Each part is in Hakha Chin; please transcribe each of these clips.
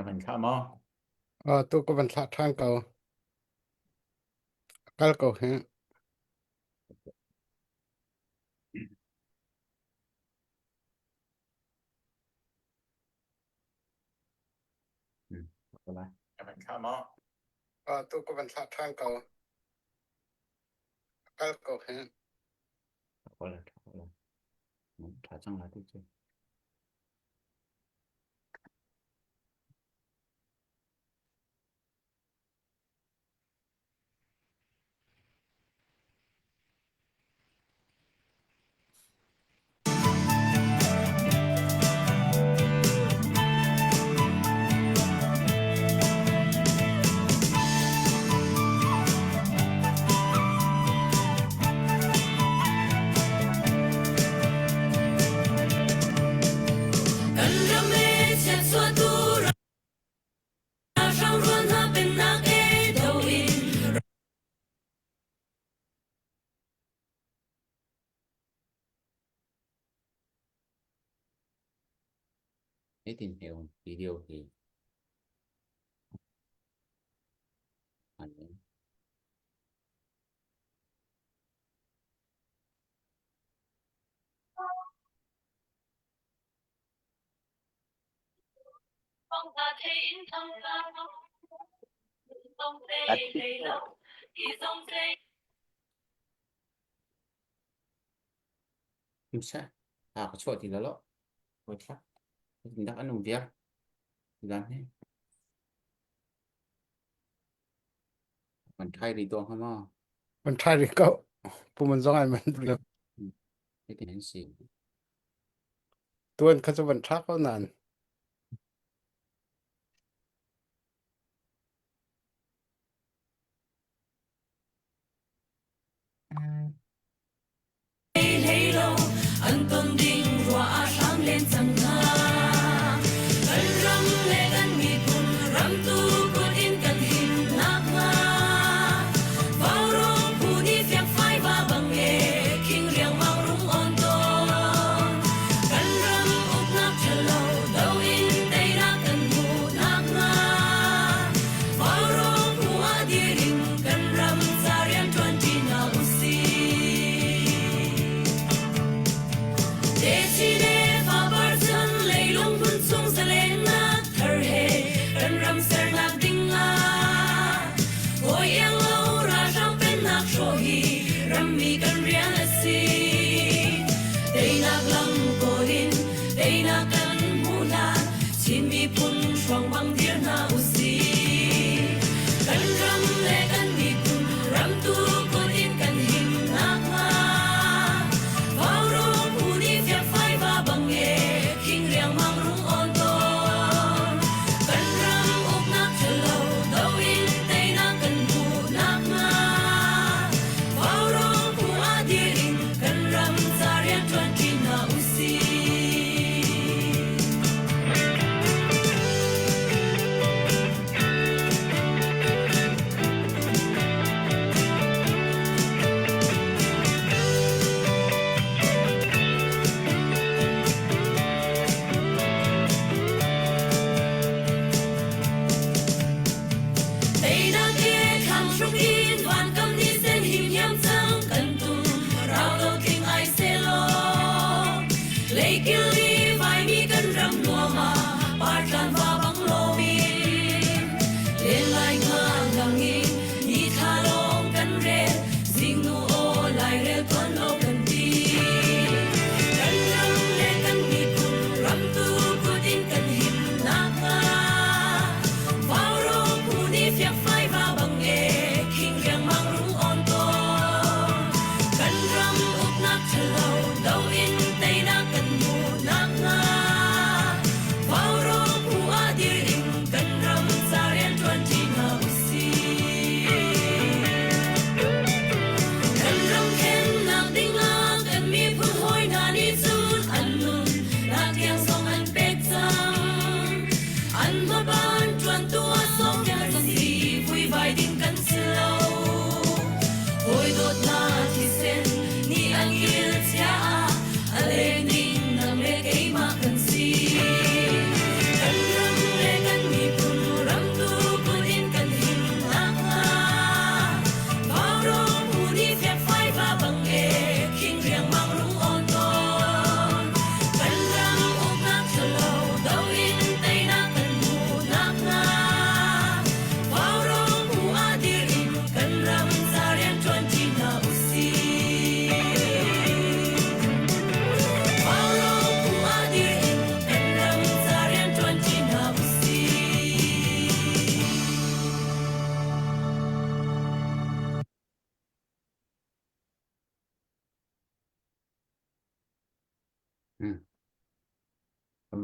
van thlah maw? Tu ka van thlah ṭhan ko. Kal ko hi. Na van thlah maw? Tu ka van thlah ṭhan ko. Kal ko hi. Ṭha cang lai ti cu. Kan ram e chiatchuahtu ralhrang rual hna pennak e do in. Hei tin video hi an Sa ha ka chuah ti lo lo. Hoi thlak. Dak an um viar. Zan he. Man thai ri dong ha ma. Man thai ri ko. Pu man zong ai man lo. Hitin an si. Tuan kha cu van tha ko nan. Hlei lo an ton ding ruah ah hram len cang hna. Kan ram le kan miphun ram tu kut in kan him nakhnga. Vaurawng phu nih fiangfai va bang e khing riangmang rung on tawn. Kan ram uknak ṭhalo do in teinak kan hmuh nakhnga. Vaurawng phu ah dir in kan ram ca rian ṭuan ṭi hna usih.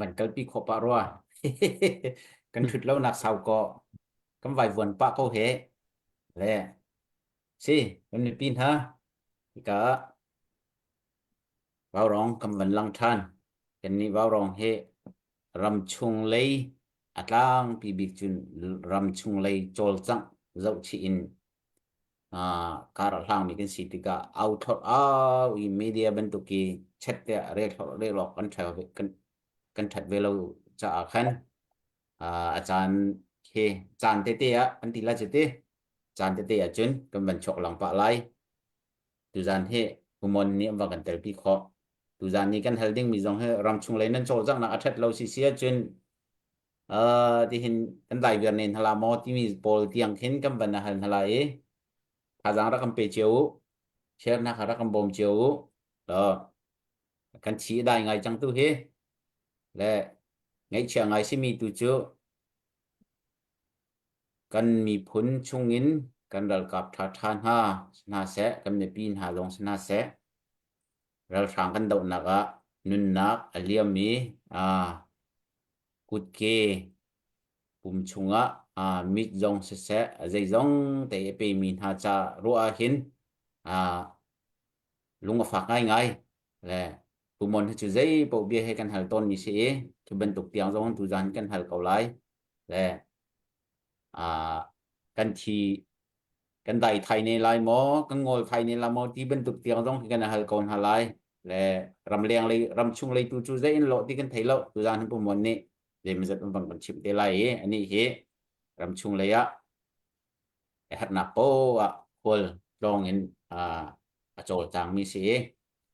Kan van kalpi khawh pah rua. Kan ṭhut lo nak sau ko. Kan vaivuan pah ko he. Le si, kan mipi hna. Hika ah Vaurong kan van lang ṭhan. Kannih vaurong hi ramchung lei a tlangpi bik cun ramchung lei cawlcangh zohchih in kar a hlangmi kan si tikah au thlorh au i media bantuk i chat tiah rel thlorh rel awk kan ṭha kan kan ṭhat ve lo caah khan a caan khi caan tete ah kan ti la cu ti caan tete ah cun kan van chuak lang pah lai. Tuzan hi Pumon nih an va kan telpi khawh. Tuzan ni kan hal dingmi zong hi ramchung lei nan cawlcanghnak a ṭhat lo si si ahcun tihin kan dai viar ne hna la maw timi pawl tiang khin kan van hal hna lai i thazaang rak kan pe cio u. Share nak rak kan bawm cio u. Law kan chi dai ngai cang tu hi le ngaihchia ngai simi tu cu Kan miphun chungin kan ralkap ṭhaṭha hna si hna seh, kan mipi hna zong si hna seh, ralhrang kan dohnak ah nunnak a liam i kutke pum chungah mit zong siseh, zeizong te a pemi hna ca ruah ahhin lung a fak ngaingai. Le Pumon hi cu zei paoh bia he kan hal tawnmi si i, cu bantuk tiang zong tuzaan kan hal ko lai. Le kan thi kan dai thai ne lai maw kan ngol thai ne lai maw ti bantuk tiang zong khi kan hal ko hna lai le ramleng lei ramchung lei tu cu zei in lawh ti kan thei lo tuzaan hin pumon nih zeimazat an bang kan chimh te lai i anih hi ramchung lei ah herhnak poah khual tlawng in a cawlcang mi si i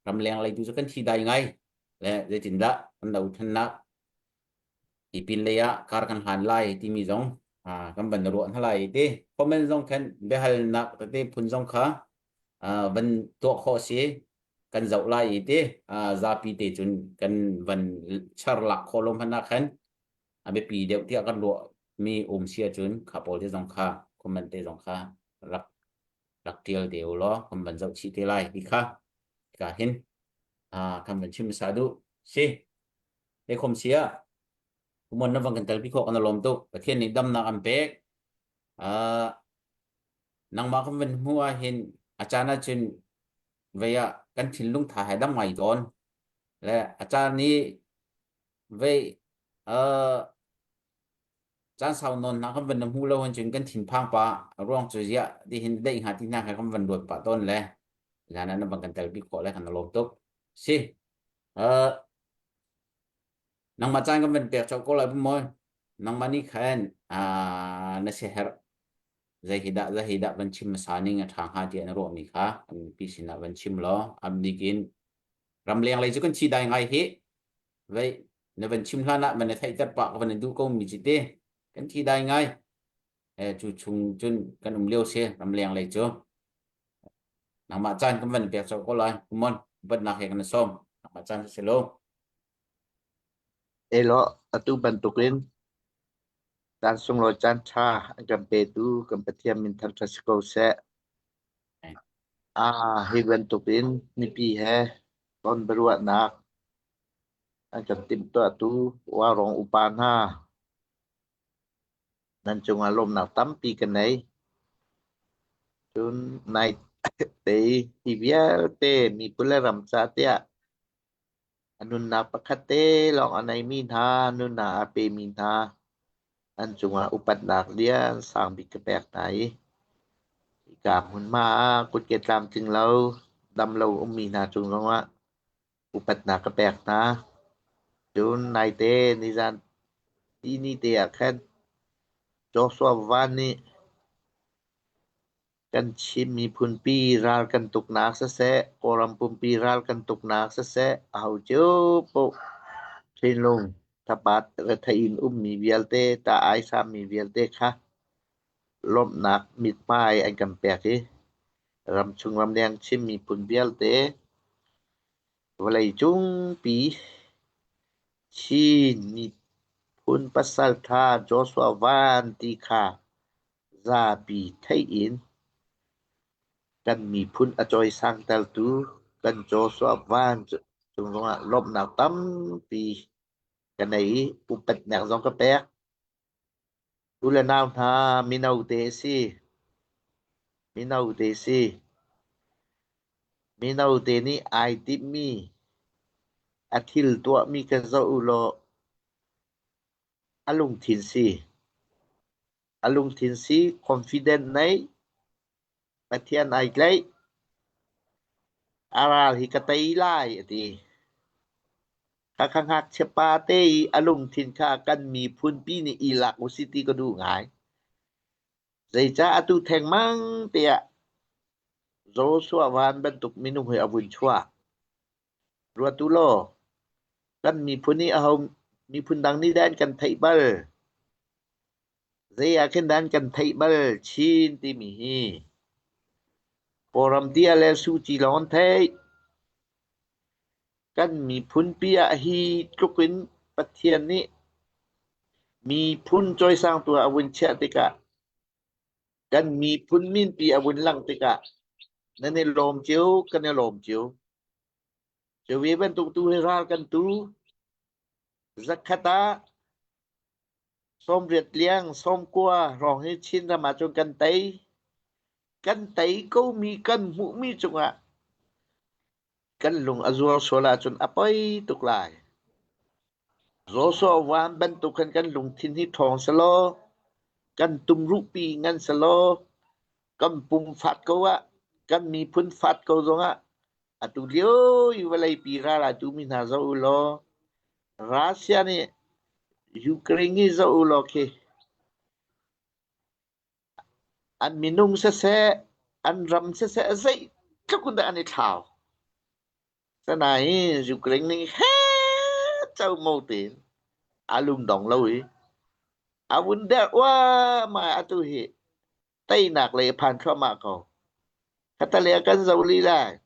ramleng lei tu cu kan thi dai ngai le zeitindah kan lo thannak Tipil lei ah kar kan hlan lai timi zong kan van ruah hna lai ti. Comment zong khan biahalnak tete phun zong kha van tuah khawh si kan zoh lai i ti zapi te cun kan van char lak khawh lo hmanh ah khan a biapi deuh tiah kan ruah mi um si ahcun kha pawl te zong kha comment te zong kha rak rak tial te u law kan van zoh chih te lai ti kha ka hin kan van chim sa duh si. Leikhom sia kumon na vang kan telpi khawh kan lawm tuk. Pathian nih damnak an pek. Uh, nangmah kan van hmu ah hin a caan ahcun vei ah kan thinlung tha he dam ngai tawn. Le a caan i vei uh, caan sau nawn hna kan van na hmu lo cun kan thinphang pa ruang cu ziah ti hin deih hnga ti hna kha kan van ruat pah tawn le zan ah na van kan telpi khawh le kan lawm tuk. Si. Uh, nangmah caan kan van pek colh ko lai maw? Nangmah nih khan na siaherh zei hi dah zei hi dah van chim hmasa ning a ṭha hnga tiah na ruahmi kha kan mipi sinah van chim law amnik in ramleng lei cu kan thi dai ngai hi vei na van chim hlan ah van na theihter pah ka van na duh ko mi ci te kan thi dai ngai cu chung cun kan um lio si ramleng lei cu Nangmah caan kan van pek colh ko lai. Kumon, upatnak he kan sawm. Nangmah caan si lo. Elaw, atu bantukin caan sunglawi caan ṭha an kan petu kan Pathian min thangṭhat si ko seh. Ah, hi bantukin mipi he ton biaruahnak an kan timhtuahtu Uarong upa hna Nan cungah lawmhnak tampi ka nei. Cun nai te i hi vialte miphun le ram ca tiah a nunnak pakhat te lawng a neimi hna, nunnak aa pemi hna an cungah upatnak lian sang bik ka pek hna i hika hmunhma ah kutke tlamtling lo, dam lo ummi hna cung zongah upatnak ka pek hna. Cun naite nizan tihni te ah khan Joshua Van nih kan Chin miphunpi ral kan tuknak siseh, Kawlram pumpi ral kan tuknak siseh, aho cio paoh thinlung thapat rethei in ummi vialte, ta ai sammi vialte kha lawmhnak mithmai an kan pek i ramchung ramleng Chin miphun vialte vawleicungpi Chin miphun pasalṭha Joshua Van ti kha zapi theih in kan miphun a cawisangtertu kan Joshua Van cung zongah lawmhnak tampi. Ka nei i upatnak zong ka pek. U le nau hna mino te a si. Mino te si. Mino te nih ai timhmi a thil tuahmi ka zoh u law a lungthin si. A lungthin si confident nei Pathian ai tlaih. A ral hi ka tei lai a ti. Khakha ngakchia pa te i a lungthin kha kan miphunpi nih i lak usih ti ka duh ngai. Zeicah atu thengmang tiah Joshua Van bantuk minung hi a vun chuah. Ruat u law, kan miphun hi aho miphun dang nih dah an kan theih bal? Zei ah khin dah an kan theih bal Chin timi hi? Kawlram tia le Suh Ci lawng an theih. Kan miphunpi ah hi tluk in Pathian nih miphun cawisangtu ah a vun chiah tikah kan miphun minpi a vun langh tikah nan i lawm cio, kan i lawm cio. Cu ve bantuk tu hi ral kan tu. Zakhat ah 80 liang, 90 hrawng hi Chinram ahcun kan tei. Kan tei komi kan hmuhmi cungah kan lung a zuar sual ahcun a poi tuk lai. Joshua Van bantuk khan kan lungthin hi ṭhawng selaw, kan tumruhpi ngan selaw, kan pum fat ko ah, kan miphun fat ko zongah atu lio i vawleipi ral aa tumi hna zoh u law, Russia nih Ukraine hi zoh u law khi an minung siseh, an ram siseh zeitluk in dah an i thlau. Sanain Ukraine ning he como tein a lungdong lo i a vun derh uahmah atu hi teinak lei a phan thluahmah ko. Khattalei ah kan zoh lila.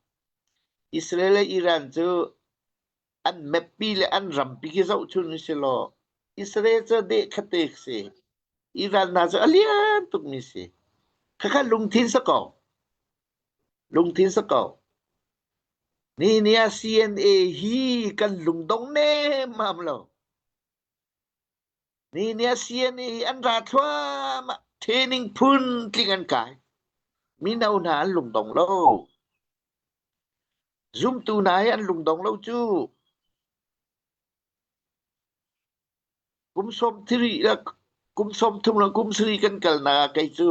Israel le Iran cu an mappi le an rampi khi zohchun si law Israel cu deh khate si. Iran hna cu a lian tukmi si. Khakha lungthin sa ko. Lungthin sa ko. Ni ni ah CNA hi kan lungdong nemmam lo. Ni ni ah CNA hi an ra thluahmah. Training phun tling an kai. Mino hna an lungdong lo. Zumtu hna hi an lungdong lo cu. Kum sawm thiri le kum 30 le kum sarih kan kalnak ah kei cu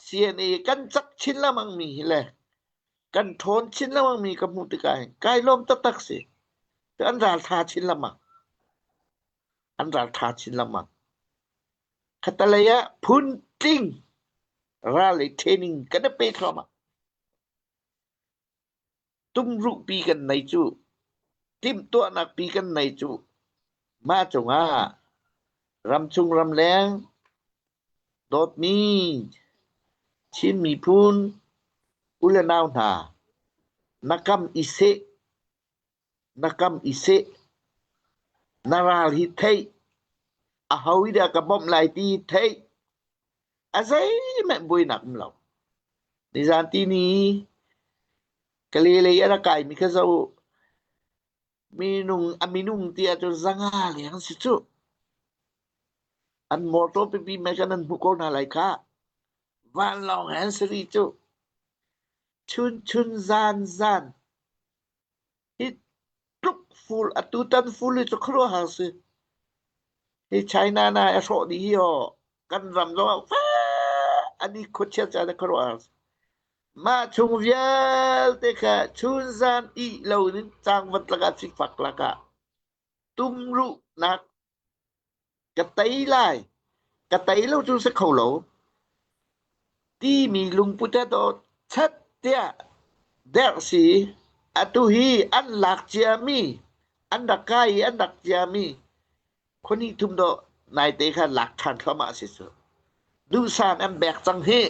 CNA kan cak chin lengmang mi hi le kan ṭhawn chin lengmang mi ka hmuh tikah hin kai lawm taktak si. An ralṭha chin lengmang. An ralṭha chin lengmang. Khatalei ah phun tling ral i training kan i pe thluahmah. Tumruhpi kan nei cu. Timhtuahnak pi kan nei cu. Mah cungah ramchung ramleng dawtmi Chin miphun u le nau hna na kam i seh na kam i seh na ral hi theih aho i dah ka bawmh lai ti theih a zeihmanh buainak um lo. Nizan tini Kale lei a rak kaimi kha zoh u. Minung a minung ti ahcun 500 leng an si cuh. An motor pipi mei khan an hmuh ko hna lai khah. Vanlawng he an si rih cuh. Chun chun zan zan. Hi tluk ful atutan ful hi cu khuaruahhar si. Hi China na a hrawh dih hi aw kan ram zong ah fak an i khuachiat caan a khuaruahhar si. Mah chung vialte kha chunzan ih lo in cangvat lakah sifak lakah tumruhnak Ka tei lai. Ka tei lo cu si kho lo. Timi lungput he dawt chat tiah derh si. Atu hi an lak ciami, an rak kai i an rak ciami khuani thum dawh naite kha lak ṭhan thluahmah si cu. Duhsan an bek cang hi.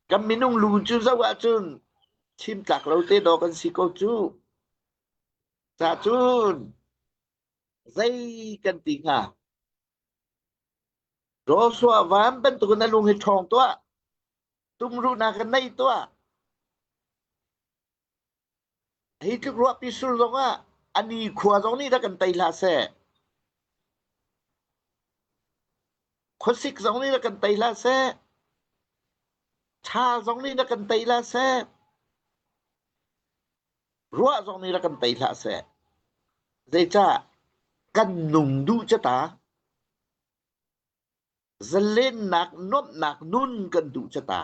Kan minung lu cu zoh ahcun chim tlak lo te dawh kan si ko cu. Cacun Zei kan ti hnga? Joshua van bantukin na lung hi ṭhawng tuah. Tumruhnak in nei tuah. Hi tluk ruahpi sur zongah. A nikhua zong nih rak kan tei hlah seh. Khuasik zong nih rak kan tei hlah seh. Ṭha zong nih rak kan tei hlah seh. Ruah zong nih rak kan tei hlah seh. Zeicah kan nung duh ca ta. Zalennak nuamhnak nun kan duh ca ta.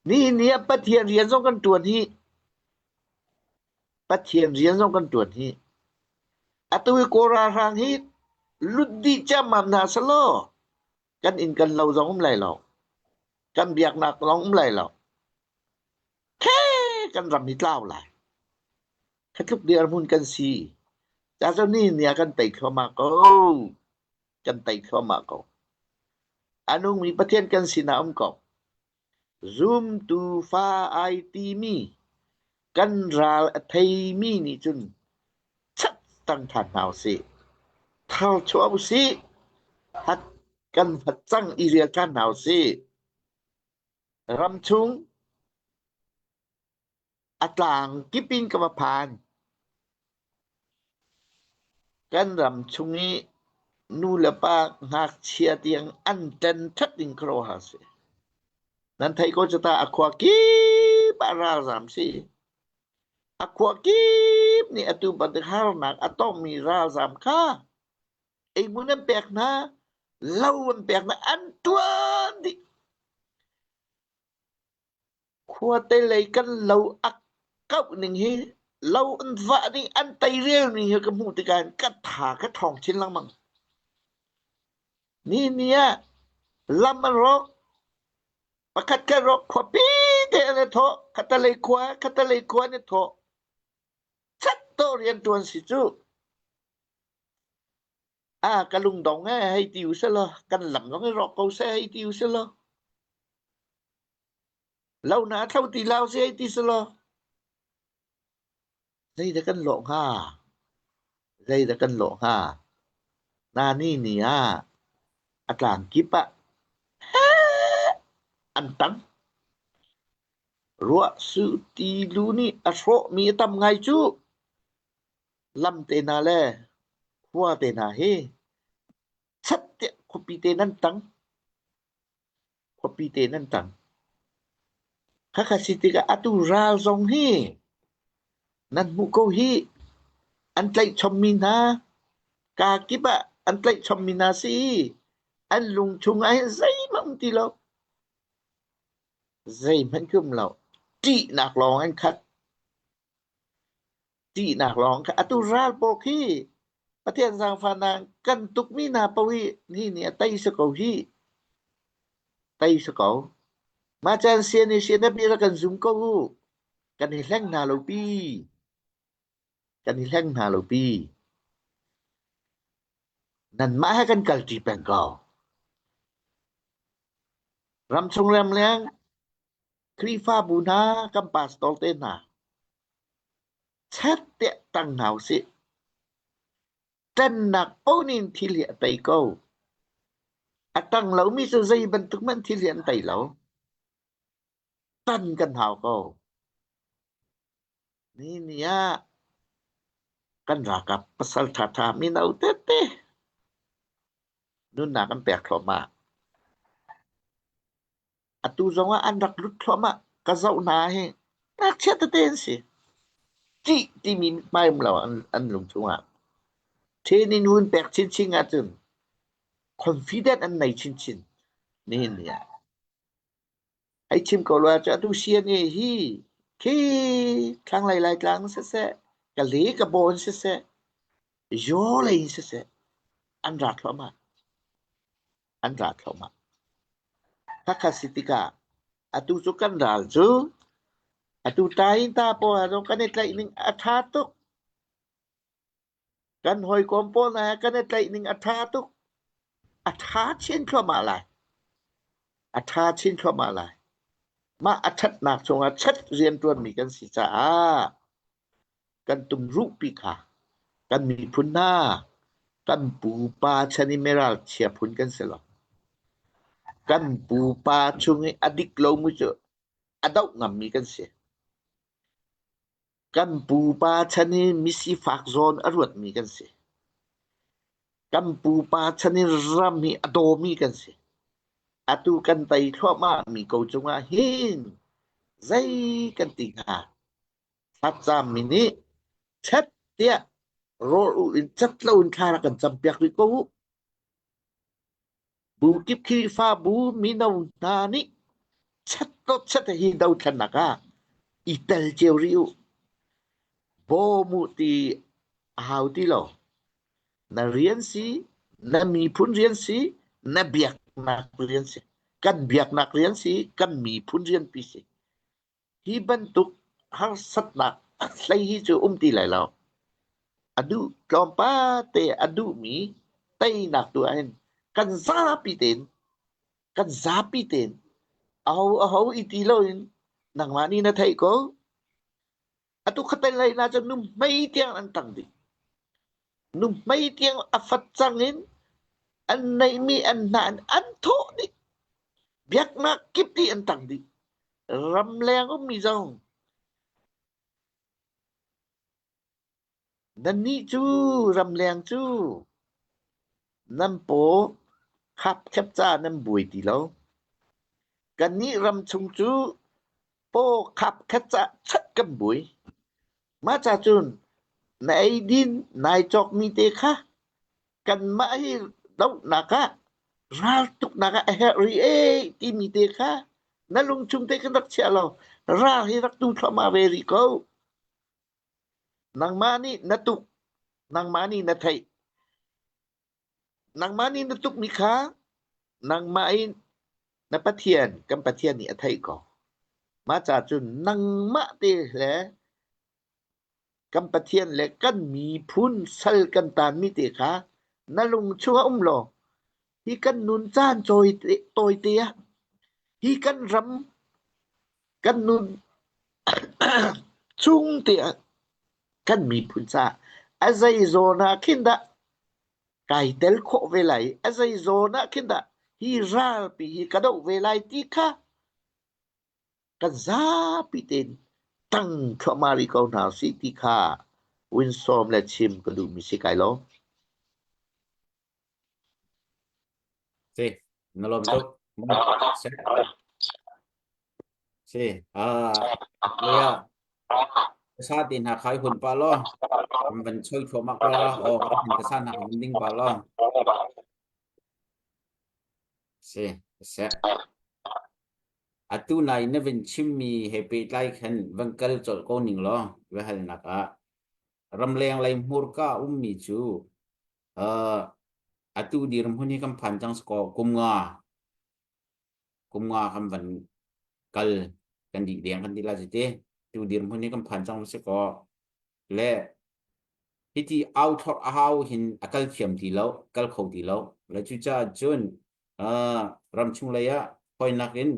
Nihin ni ah Pathian rian zong kan ṭuan hi. Pathian rian zong kan ṭuan hi. Atu i Kawl ralhrang hi lut dih ciammam hna selaw kan inn kan lo zong um lai lo. Kan biaknak zong um lai lo. Khe kan ram hi tlau lai. Kha tluk dirhmun kan si. Ca cu ni ni ah kan tei thluahmah ko. Kan tei thluahmah ko. A nungmi Pathian kan sinah um ko. Zumtu fa ai timi kan ral a theimi nih cun chat tang ṭhan hna usih. Thar chuah usih. Hat kan hat cang i rial ṭhan hna usih. Ramchung a tlang kip in ka va phan. Kan ram chung i nu le pa ngakchia tiang an ṭen ṭhat ding khuaruahhar si. Nan theih ko cu ta a khua kip ah ralzaam si. A khua kip nih atu bantuk harnak a tongmi ralzaam kha eihmun an pek hna, lo an pek hna, an ṭuan dih. Khuate lei kan lo a kauh ning hi lo an vah ning an teirel ning hi ka hmuh tikah hin ka tha ka ṭhawng chin lengmang. Ni ni ah lam an rawk, pakhat kan rawk khuapi te an i thawh, khatalei khua, khatalei khua an i thawh. Chat to rianṭuan si cu. Ah, ka lungdong ee hei ti u selaw, kan lam zong i rawk ko seh hei ti u selaw. Lo na thlo ti lau si hei ti selaw. Zeidah kan lawh hnga? Zeidah kan lawh hnga? Na ni ni ah a tlang kip ah an tang. Ruah su ti lu nih a hrawhmi a tam ngai cu. Lam te hna le khua te hna hi chat tiah khuapi te nan tang. Khuapi te nan tang. Khakha si tikah atu ral zong hi nan hmuh ko hi an tlaih chommi hna kaa kip ah an tlaih chommi hna si i an lung chung ah hin zeihmanh um ti lo. Zeihmanh khi um lo. Ṭihnak lawng an khat. Ṭihnak lawng kha atu ral pawl khi Pathian zaangfahnak kan tukmi hna paoh hi ni nih a tei si ko hih. Tei si ko. Mah caan sian i sian a bia kan zum ko u. Kan i hleng hna lo pi. Kan i hleng hna lo pi. Nanmah he kan kalṭi peng ko. Ramchung ramleng Khrihfabu hna kan pastor te hna chet tiah ṭang hna usih. Ṭannak paoh nih thil hi a tei ko. A ṭang lomi cu zei bantuk hmanh thil hi an tei lo. Ṭan kan hau ko. Ni ni ah kan ralkap pasal ṭhaṭha mino tete nunnak an pek thluahmah. Atu zong ah an rak lut thluahmah. Ka zoh hna hi ngakchia tete an si. Ṭih timi mithmai um lo an, an lung chungah. Training hun pek chinchin ahcun confident an nei chinchin nihin ni ah. Hei chim ko lo ahcun atu CNA hi khi thlanglei Laitlang siseh, ka le ka bawn siseh, yaw lei in siseh, an ra thluahmah. An ra thluahmah. Khakha si tikah atu cu kan ral cu atu tain ta pawl ah kan i tlaih ning a ṭha tuk. Kan hawikom pawl hna he kan i tlaih ning a ṭha tuk. A ṭha chin thluahmah lai. A ṭha chin thluahmah lai. Mah a ṭhatnak chungah chat rianṭuanmi kan si caah kan tumruhpi kha kan miphun hna kan pupa chan i meral chia phun kan si lo. Kan pupa chung i a dik lomi cu a doh ngammi kan si. Kan pupa chan hi misifak zawn a ruatmi kan si. Kan pupa chan in ram hi a dawmi kan si. Atu kan tei thluahmahmi ko cungah hin zei kan ti hnga? Thlacammi nih chet tiah rawl ulh in cat loin thla rak kan campiak rih ko u. Bu kip Khrihfabu mino hna nih chet chet hi dothlennak ah i tel cio rih u. Bawm u ti a hau ti lo. Na rian si, na miphun rian si, na biaknak rian si. Kan biaknak rian si, kan miphun rianpi si. Hi bantuk harsatnak hlei hi cu um ti lai lo. A duh tlawmpal te a duhmi teinak tu ahhin kan zapi tein kan zapi tein aho aho i ti loin nangmah nih na theih ko. Atu khatel lei na cun nuhmei tiang an tang dih. Nuhmei tiang a fat cang in an neihmi an hna in an thawh dih. Biaknak kip dih an tang dih. Ramleng ummi zong nannih cu ramleng cu nan paw khapkhep ca nan buai ti lo. Kannih ramchung cu paw khapkhat ca chat kan buai. Mah ca cun na eidin nai cawkmi te kha kanmah hi dohnak ah raltuknak ah a herh rih ee timi te kha na lungchung te khan rak chia law ral hi rak tu thluahmah ve rih ko. Nangmah nih na tuk, nangmah nih na theih. Nangmah nih na tukmi kha nangmah in na Pathian, kan Pathian nih a theih ko. Mah ca cun nangmah te le Kan Pathian le kan miphun sal kan taanmi te kha na lung chungah um law hi kan nun caan tawite ah hi kan ram kan nun chung te ah kan miphun caah a zei zawn ah khin dah kai tel khawh ve lai a zei zawn ah khin dah hi ralpi hi ka doh ve lai ti kha kan zapi tein ṭang thluahmah rih ko hna usih ti kha winsawm le chim ka duhmi si kai lo. Si, na lawm tuk. Si. Si, ah, ya. Sa ti hna khai hun pa lo. Van choi thluahmah ko la. O, ka sa hna hun ding pa lo. Si, si. Atu nai na vun chimmi he pehtlai khan van kal colh ko ning law biahalnak ah ramleng lei hmurka a ummi cu uh, atu dirhmun hi kan phan cang sakaw kum nga kum nga kan van kal kan dih deng kan ti la te tu dirhmun hi kan phan cang sakaw le hiti au thlorh a hau hin a kal thiam ti lo kal kho ti lo le cucaah cun uh, ramchung lei ah hawinak in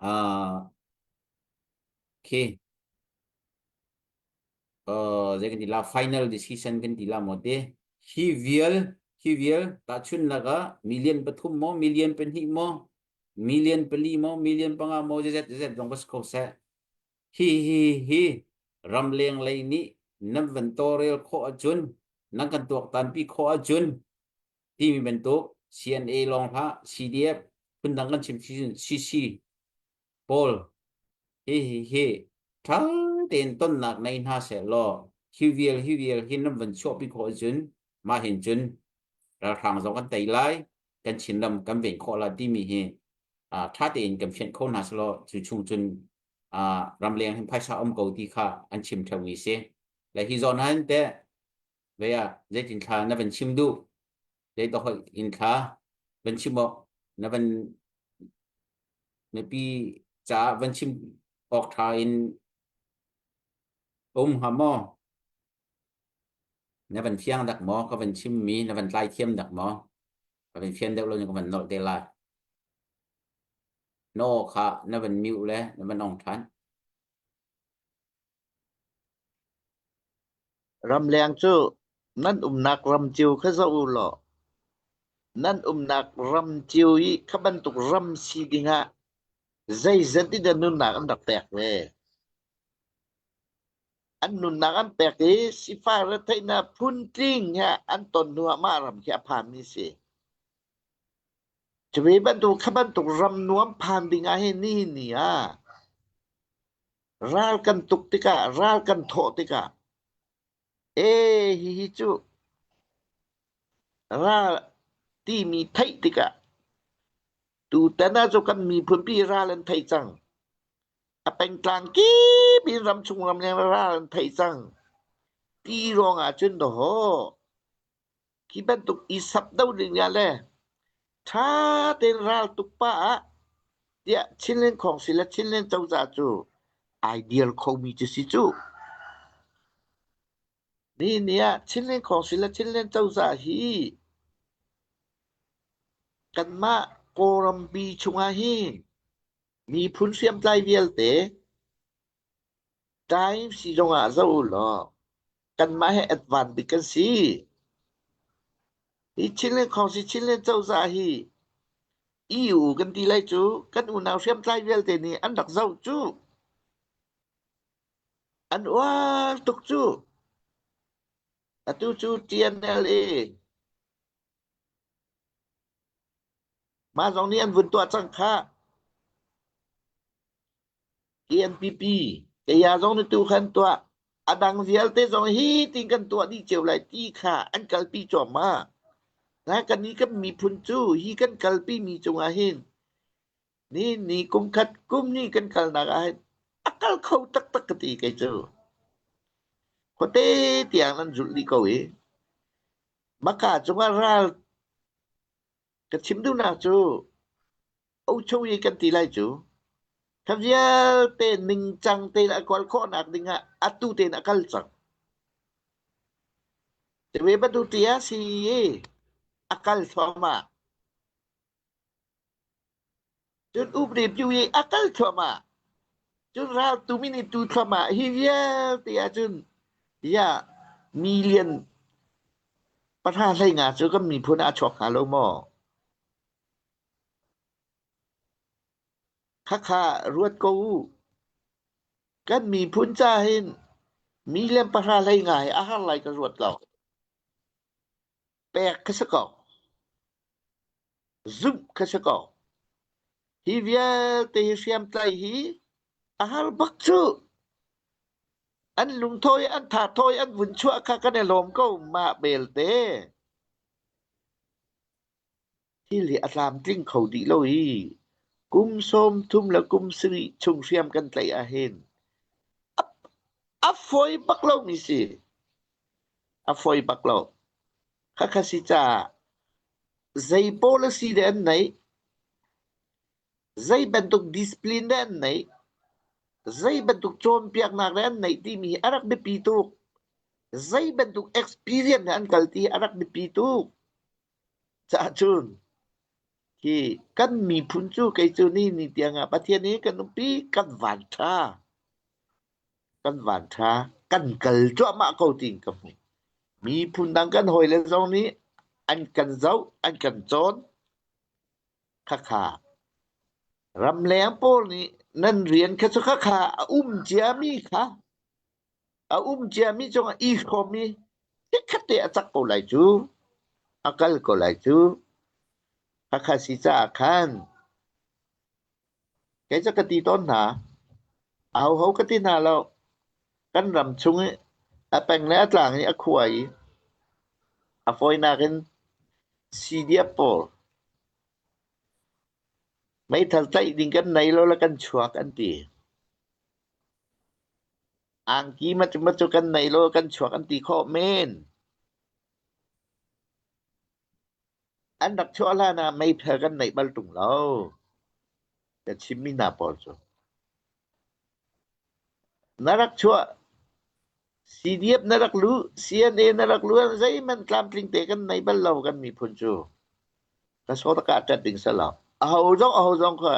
uh, khi uh, zei kan ti la final decision kan ti la mo te hi vial hi vial tahchun laka million pathum mo million pahnih mo million pali mo million panga mo zet zet zong bas ko seh Hi hi hi ramleng lei nih nan van tawlrel khawh ahcun nan kan tuaktanpi khawh ahcun timi bantuk CNA lawng hlah CDF phundang kan chim CC pawl hi hi hi ṭha tein tonnak nei hna seh law hi vial hi vial hi nan van chuahpi khawh ahcun mah hin cun ralhrang zong kan tei lai kan Chinram kan ven khawh lai timi hi ṭha tein kan fianh kho hna selaw cu chung cun ramleng hin phaisa um ko ti kha an chim ṭheumi si. Le hi zawn han teh ve ah zeitin thla na van chim duh zei to hoih in thla van chim awk na van mipi caah van chim awk ṭha in um hnga maw? Na van fiang dak maw? Ka van chimmi na van tlai thiam dak maw? Ka van fian deuh lo ni ka van nolh te lai. Na aw kha na van mute le na van ong ṭhan. Ramleng cu nan umnak ram cio kha zoh u law nan umnak ram cio i kha bantuk ram si dingah zeizat in dah nunnak an rak pek ve. An nunnak an pek i sifak retheihnak phuntling he an ton hnuah mah ram khi a phanmi si. Cuve bantuk kha bantuk ram nuam phan ding ah hin nihin ni ah ral kan tuk tikah ral kan thawh tikah ee hihi cu ral timi theih tikah tutan ah cu kan miphunpi ral an thei cang. A pengtlang kip in ramchung ramleng ral an thei cang. Ti ruang ah cun dawh Khi bantuk i sap do ding ah le ṭha tein ral tuk pah ah tiah Chinland Council le Chinland cozah cu ai dir khomi cu si cu. Nihin ni ah Chinland Council le Chinland cozah hi kanmah Kawlrampi chungah hin miphun hriamtlai vialte Time sizung ah zoh u law kanmah he advan bik kan si. Hi Chinland Council Chinland cozah hi EU kan ti lai cu kan unau hriamtlai vialte nih an rak zoh cu. An uar tuk cu. Atu cu TNLA mah zong nih an vun tuah cang khah. KNPP kaya zong nih tu khan tuah a dang vialte zong hi tin kan tuah dih cio lai ti kha an kalpi cuahmah. Na kan ni kan miphun cu hi kan kalpi mi cungah hin ni ni kum khat kum ni kan kalnak ah hin a kal kho taktak ka ti kei cu. Khuate tiang nan zulh dih ko i maka cungah ral ka chim duhnak cu Ochoe kan ti lai cu. Kha vialte ningcang tein a kawl khawhnak dingah atu tein a kal cang. Tewe bantuk tia si i a kal thluahmah. Cun upri piu i a kal thluahmah. Cun ral tumi nih tu thluahmah. Hi vialte ahcun ya million pahra hlei nga cu kan miphun ah a chuak hnga lo maw? Khakha ruat ko u. Kan miphun ca hin million pahra hlei nga hi a har lai ka ruat lo. Pek ka si ko. Zumh ka si ko. Hi vialte hi hriamtlai hi a har bak cu. An lungthawi, an thathawi, an vun chuah kha kan i lawm ko mah belte. Thil hi a tlamtling kho dih lo i kum 30 le kum sarih chung hriam kan tlaih ahhin a fawi bak lomi si. A fawi bak lo. Khakha si caah zei policy dah an neih, zei bantuk discipline dah an neih, zei bantuk cawnpiaknak dah an neih timi hi a rak biapi tuk. Zei bantuk experience dah an kal ti hi a rak biapi tuk. Cahcun hi kan miphun cu kei cu ni ni tiangah Pathian hi kan umpi kan van ṭha kan van ṭha kan kal cuahmah ko tiin ka hmuh. Miphun dang kan hawile zong nih an kan zoh an kan cawn khakha ramleng pawl nih nan rian kha cu khakha a um ciami kha A um ciami cungah i hrawm i chikkhat te a cak ko lai cu. A kal ko lai cu. Hakha si caah khan kei cu ka ti tawn hna. Ahoho ka ti hna lo. Kan ram chung i a peng le a tlang i a khua i a fawinak in CDF pawl meithal tlaih ding kan nei lo le kan chuak an ti. Angki macu kan nei lo kan chuak an ti khawh men. An rak chuah hlan ah meithal kan neih bal ṭung lo. Ka chimmi hna pawl cu. Na rak chuah CDF na rak luh, CNA na rak luh, zeihmanh tlamtling te kan nei bal lo kan miphun cu. Ka sawt ka ṭat ding salo. Aho zong aho zong kha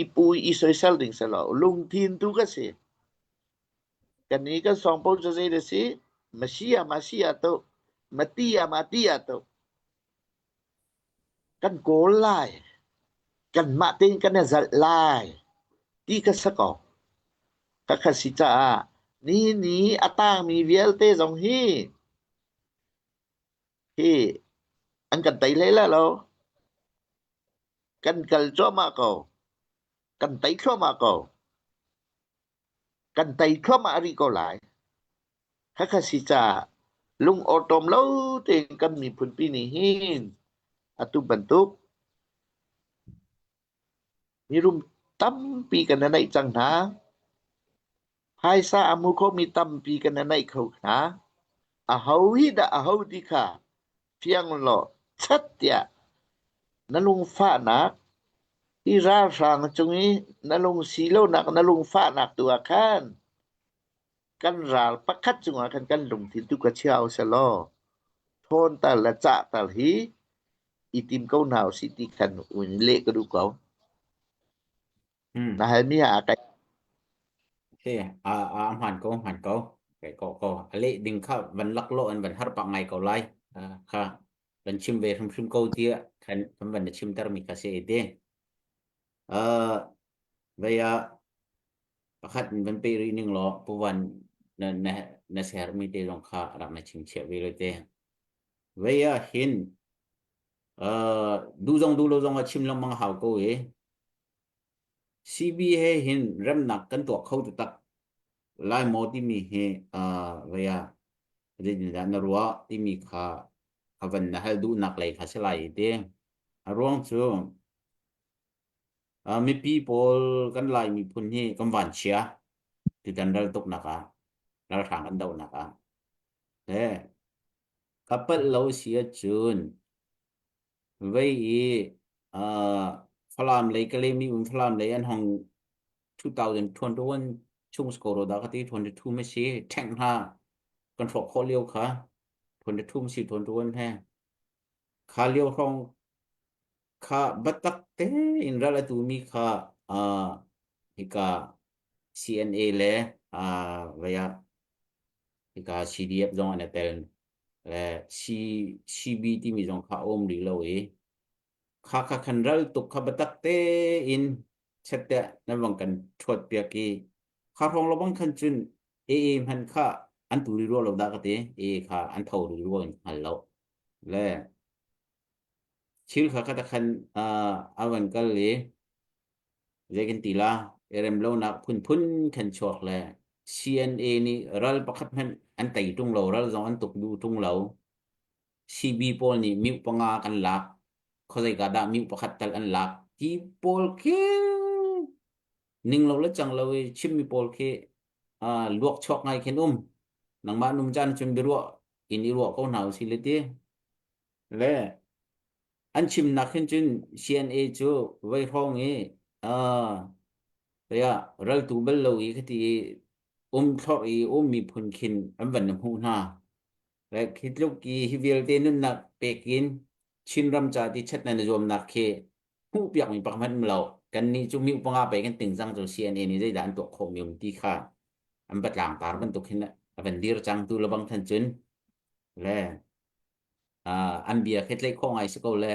i pu i soisel ding si lo lungthin tu ka si kan i kan song po cu zei da si masia masia to matia matia to kan kawl lai kan mah tein kan i zalh lai ti ka sa ko ka kha si caah. Nihin ni a tangmi vialte zong hi hi an kan tei hlei lai lo. Kan kal cuahmah ko. Kan tei thluahmah ko. Kan tei thluahmah rih ko lai. Khakha si caah lung awṭawm lo tein kan miphunpi nih hin atu bantuk mirum tampi kan i neih cang hna. Phaisa a hmu khomi tampi kan i neih kho hna. Aho hi dah aho ti kha fiang law chat tiah na lungfahnak hi ralhrang cung i na lung si lonak na lungfahnak tu ah khan kan ral pakhat cungah khan kan lungthin tu ka chia usih law ṭhawnter le cahter hi i tim ko hna usih ti khan un leh ka duh ko. Na halmi ah a kai. He a a hmaan ko hmaan ko. Kai ko ko a leh ding kha van lak lo an van har pak ngai ko lai. Kha van chim ve hrimhrim ko tiah khan kan van na chimter mi kha si te. Uh, vei ah pakhat in van pe rih ning law puvan na na na ser mi te zong kha rak na chingchiah ve lo te. Vei ah hin uh, du zong du lo zong a chim lengmang hau ko i CB he hin remnak kan tuah kho taktak lai maw timi hi uh, vei ah zeitindah na ruah timi kha a van na hal duhnak lei kha si lai i ti. A ruang cu uh, mipi pawl kan Lai miphun hi kan vanchia tutan ral tuknak ah ralhrang kan dohnak ah he ka palh lo si ahcun vei i uh, Falam lei Kalemi um Falam lei an hong 2021 chung score da ka ti 22 ma si ṭheng hna kan hrawh khawh lio kha 22 si 21 he kha lio hrawng kha biatak tein ral a tumi kha uh, hika CNA le uh, vaya hika CDF zong an i tel le C, CB timi zong kha a um rih lo i kha kha khan ral tuk kha biatak tein chet nan vang kan ṭhuat piak i kha hrawng lo bang khan cun AA hman kha an tu ri rua lo dah ka ti AA kha an tho ri rua in hngal lo le thil kha kha khan a van kal i zei kan ti la i rem lonak phunphun khan chuak le CNA nih ral pakhat hmanh an tei ṭung lo ral zong an tuk duh ṭung lo CB pawl nih miu panga kan lak khuazeika dah miu pakhat tal an lak ti pawl khi ning lo le cang lo i chimmi pawl khi luak chuak ngai khin um nangmah num caan cun biaruah in i ruah ko hna usih le ti le an chimnak hin cun CNA cu vei hrawng i uh, raltu bal lo i khati i um thlorh i um miphun khin an van na hmuh hna le khi tluk i hi vialte nunnak pek in Chinram ca ti chat nan i zuamnak khi hmuh piakmi pak hmanh um lo kan nih cu mi panga pe kan ting cang cu CNA nih zeidah an tuah khawh mi um ti kha an batlang tar bantuk hin a van dir cang tu lebang than cun le an bia khi tlaih khawh ngai si ko le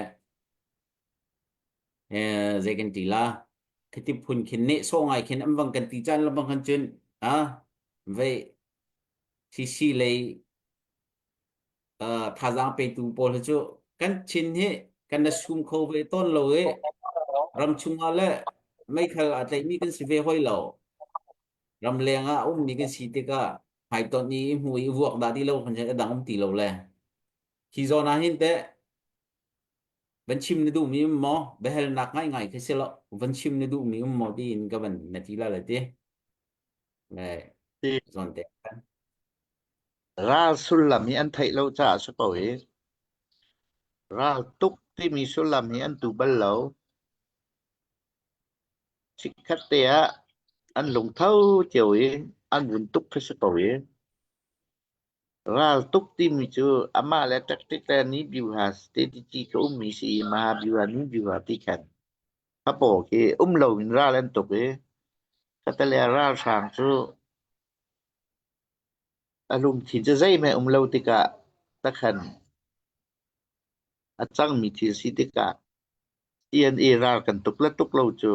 zei kan ti la khiti phun khin ne so ngai khin an bang kan ti caan lebang khan cun a vei CC lei thazaang petu pawl hi cu kan Chin hi kan na sum kho ve tawn lo i ram chungah le meithal aa tlaihmi kan si ve hoi lo. Ramleng ah a ummi kan si tikah hmaitonh i hmu i vuak dah ti lo kan a dang um ti lo le. Hi zawn ah hin teh van chim na duhmi um maw? Biahalnak ngaingai khi si lo. Van chim na duhmi um maw tiin ka van na ti la le ti. Le zawn te. Ral sullam hi an theih lo caah a si ko hi. Ral tuk timi sullam hi an tu bal lo. Chikkhat te ah an lungtho cio i an vun tuk khi si ko hi. Ral tuk timi cu amah le tactic le ni byuha strategy ka ummi si i maha byuha ni byuha ti khan a paw khi um lo in ral an tuk i katale ralhrang cu A lungthin cu zeihmanh um lo tikah takhan a cangmi thil si tikah CNA ral kan tuk le tuk lo cu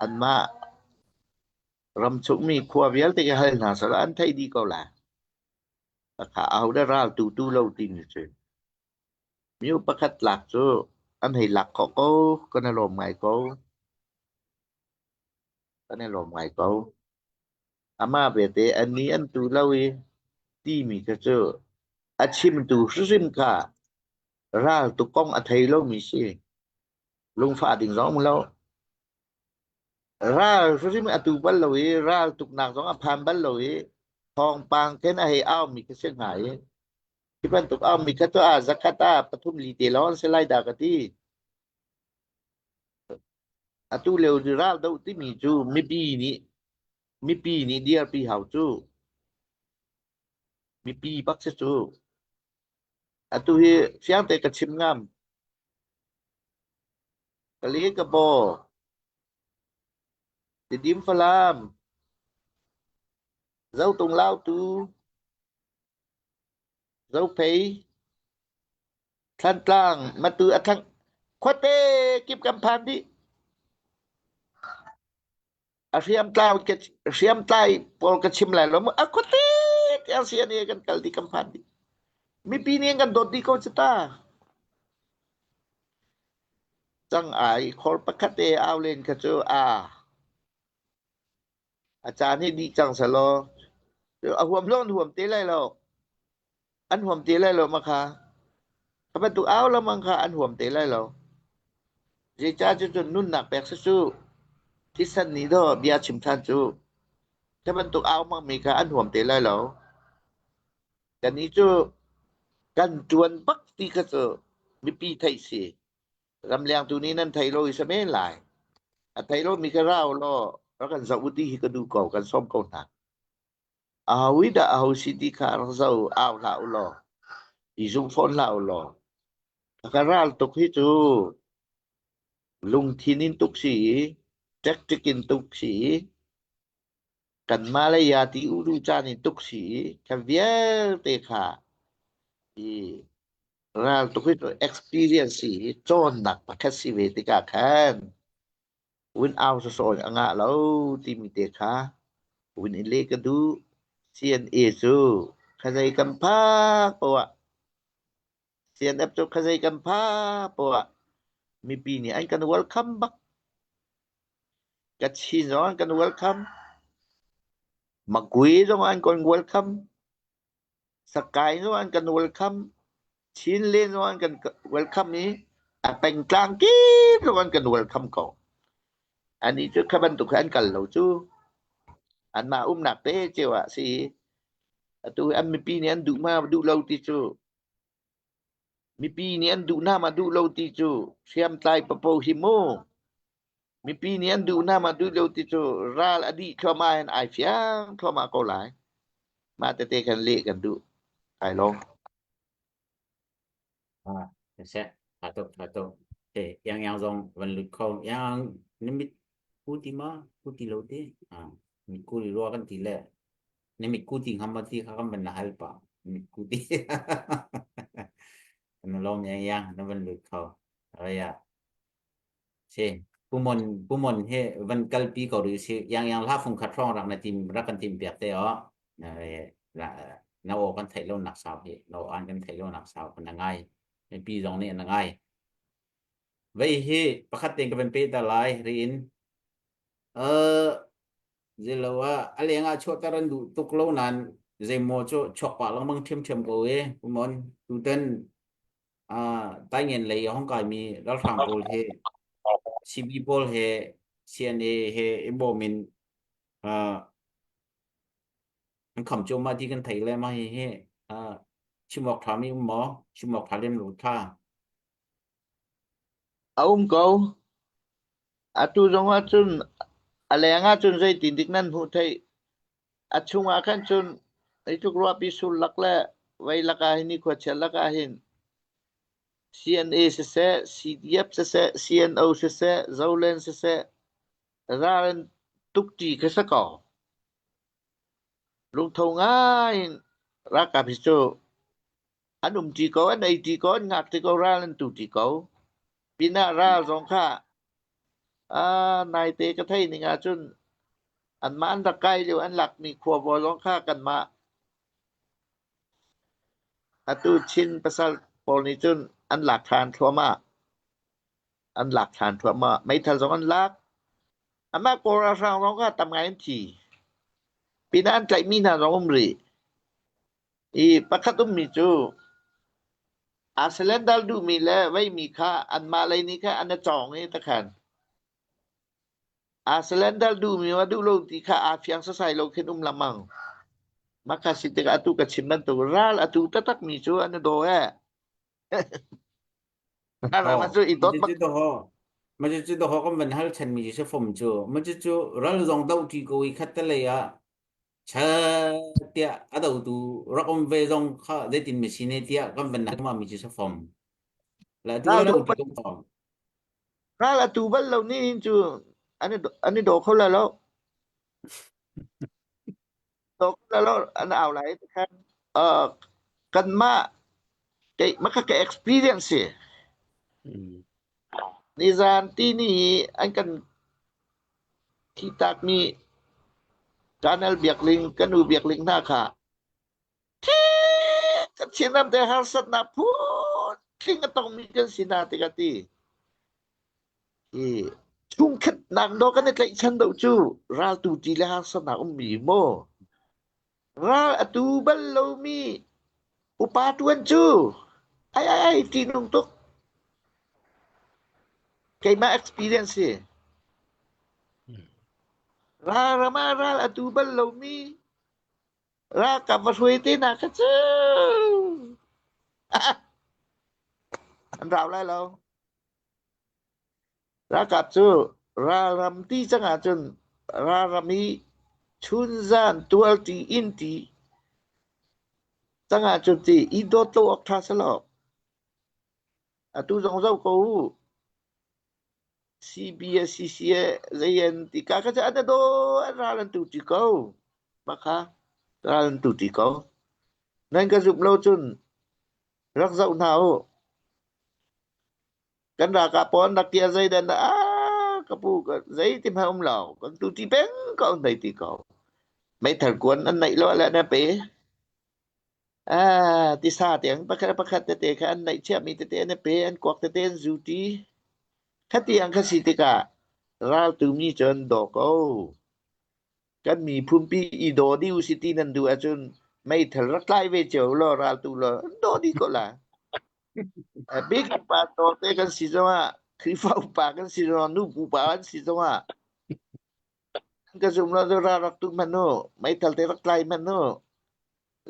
anmah Ramchungmi khua vialte ka hal hna sal an theih dih ko lai. Takha ahodah ral tu tu lo timi cu. Mio pakhat lak cu an hei lak khawh ko, kan i lawm ngai ko. Kan i lawm ngai ko. Amah belte an ni an tu lo i timi kha cu a chimtu hrimhrim kha ral tuk kong a thei lomi si. Lungfah ding zong um lo. Ral hrimhrim a tu bal lo i ral tuknak zong a phan bal lo i thawngpang khin a hei aumi kha si hnga i hi bantuk aumi kha cu ah zakhat ah pathum li te lawng an si lai dah ka ti. Atu lio ral doh timi cu mipi nih mipi nih dirpi hau cu. Mipi bak si cu. Atu hi fiang te ka chim ngam. Ka le ka baw. Tidim Falam. Zotung Lautu. Zophei. Thlantlang Matu a thlang khuate kip kan phan dih. A hriamtlai hriamtlai pawl ka chim lai lo a khuate tiang CNA kan kal dih kan phan dih. Mipi nih an kan dawt dih ko cu ta. Cang ai khor pakhat te au len kha cu a a caan hi dih cang selaw a huam zong an huam te lai lo. An huam te lai lo ma kha. Kha bantuk au lengmang kha an huam te lai lo. Zeicah cucun nunnak pek si cu thisen nih dawh bia chim ṭhan cu. Kha bantuk au hmangmi kha an huam te lai lo. Kannih cu kan ṭuan bak ti kha cu mipi theih si. Ramleng tu nih nan thei lo i si men lai. A thei lomi kha ra u law rak kan zoh u ti hi ka duh ko, kan sawm ko hna. Aho dah aho si ti kha rak zoh au hlah u law, i zum fawn hlah u law. A ka ral tuk hi cu lungthin in tuk si i, tactic in tuk si i, kanmah le ya ti u duh caan in tuk si i, kha vialte kha i ral tuk hi cu experience si i cawnnak pakhat si ve tikah khan Vun au sawsawh in a ngah lo timi te kha vun in leh ka duh. CNA cu khazei kan phak poah ah CNF cu khazei kan phak poah ah mipi nih an kan welcome bak. Kachin zong an kan welcome. Makui zong an kan welcome. Sakai zong an kan welcome. Chinland zong an kan welcome i a pengtlang kip zong an kan welcome ko. Anih cu kha bantuk kha an kal lo cu. Anmah umnak te cio ah si. Atu an mipi nih an duh ma duh lo ti cu mipi nih an duh hna ma duh lo ti cu hriamtlai papo hi mu. Mipi nih an duh hna ma duh lo ti cu ral a dih thluahmah hin ai fiang thluahmah ko lai. Mah tete kan leh kan duh. Ai lawm. Ah, seh, tha tuk, tha tuk. Te, yang yang zong van lut kho. Yang na mit ku ti ma, ku ti lo te. Ah, mit ku ri rua kan ti le. Na mit ku ti ngam ma ti kha kan van na hal pa. Mit ku ti. Kan lawm yang yang na van lut kho. Aya. Si. Pumon pumon he van kalpi ko rih si. Yang yang hla fung khat hrawng rak na tim rak kan tim piak te o. Na aw kan theih lo nak sau hi. Na aw an kan theih lo nak sau kan na ngai. Mipi zong nih an na ngai. Vei hi pakhat tein ka van pe ta lai riin. Uh, zelo ah a leng ah chuahter an duh tuk lo nain zeimaw cu chuak pah lengmang ṭhiamṭhiam ko e pumon tutan Taingen lei a hong kaimi ralhrang pawl he CB pawl he CNA he i bawm in an kham cuahmah ti kan thei le mah hihi chim awk ṭhami um maw? Chim awk ṭha lem lo ṭha. A um ko. Atu zong ah cun a leng ah cun zeitin dik nan hmuh theih. A chung ah khan cun zeitluk ruahpi sul lak le vei lak ah hin nikhua chia lak ah hin CNA siseh, CDF siseh, CNO siseh, Zoland siseh, ral in tukṭi kha si ko. Lungtho ngai in ralkap hi cu an umṭi ko, an eiṭi ko, an ngakṭi ko, ral an tuṭi ko. Pinah ral zong kha naite ka theih ning ahcun. Anmah an rak kai lio an lakmi khuabawi zong kha kanmah atu Chin pasal pawl nih cun an lak ṭhan thluahmah. An lak ṭhan thluahmah. Meithal zong an lak. Amah Kawl ralhrang zong kha tam ngai an thi. Pinah an tlaihmi hna zong um rih. I pakhat ummi cu aa surrender duhmi le veimi kha anmah lei nih khan an i cawng i takhan. Aa surrender duhmi ma duh lo ti kha aa fiang sasai lo khin um lengmang. Mah kha si tikah atu ka chim bantuk ral atu taktakmi cu an i daw ee. Ral Oh, cu i dawt bak. macucu doho macucu doho kan van hal chanmi cu si fom cu macucu ral zong do ṭi ko i khat te lei ah cha tiah a dotu rak um ve zong kha zeitin mi si ne tiah kan van hal mi cu si fom la tu Ral ral do do ṭi ko ral atu bal lo ni hin cu an i an i daw kho lai lo. Daw kho lai lo an au lai khan uh, kanmah kei maka ka experience si. Mm. Nizan ti ni an kan thi mi Kanal Biakling kanu Biakling hna kha thi kan Chinram te harsatnak phun tling a tongmi kan si na ti ka ti. Hi chungkhatnak do kan i tlaihchan do cu raltu ti le harsatnak ummi maw? Ral atu bal lomi upa tuan cu ai ai ai ṭihnung tuk. Keimah experience hi. Ral ram ah ral atu bal lomi ralkap va hruai te hna kha cu an rau lai lo. Ralkap cu ralram ti cang ahcun ralram i chunzan tualṭi innṭi cang ahcun ti i dawt lo awk ṭha si lo. Atu zong zoh ko u. CB CC zei an ti ka kha cu an daw an ral an tu ṭi ko. Mah kha ral an tu ṭi ko. Nan ka zumh lo cun rak zoh hna u. Kan ralkap pawl an rak ti ah zeidah na ah ka pu zeiti hmanh um lo kan tu ti peng ko an hei ti ko. Meithal kuan an neih lo le na pe. Ah tisa tiang pakhat pakhat tete kha an neih chiahmi tete an pe an kuak tete an zu ti. Khatiang kha si tikah raltu mi cu an daw ko. Kan miphunpi i daw dih u si ti nan duh ahcun meithal rak tlai ve cio law raltu law an daw dih ko la. Bik upa tawte kan si zongah Khrihfa upa kan si zongah nu pupa kan si zongah ka zum lo cu ral rak tu hmanh u meithal te rak tlai hmanh u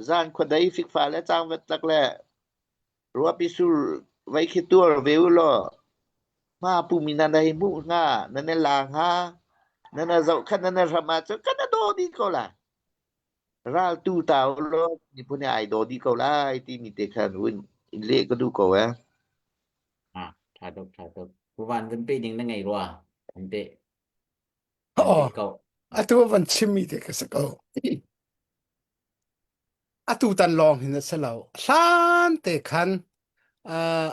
zan khuadei fikfa le cangvat tlak le ruapi sur vei khi tuar ve u law hma pumi nan hei hmuh hnga nan i la hnga nan i zoh khan nan i hram ahcun kan i daw dih ko lai Raltu ta ulaw miphun he ai daw dih ko lai timi te khan hun in leh ka duh ko eh. Ah, tha tuk, tha tuk. Puvan vun pe ding na ngei rua. Vun pe. Vun Oh, pe ko. atu van chimmi te ka si ko. Atu tan lawng hin a si lo. Hlan te khan uh,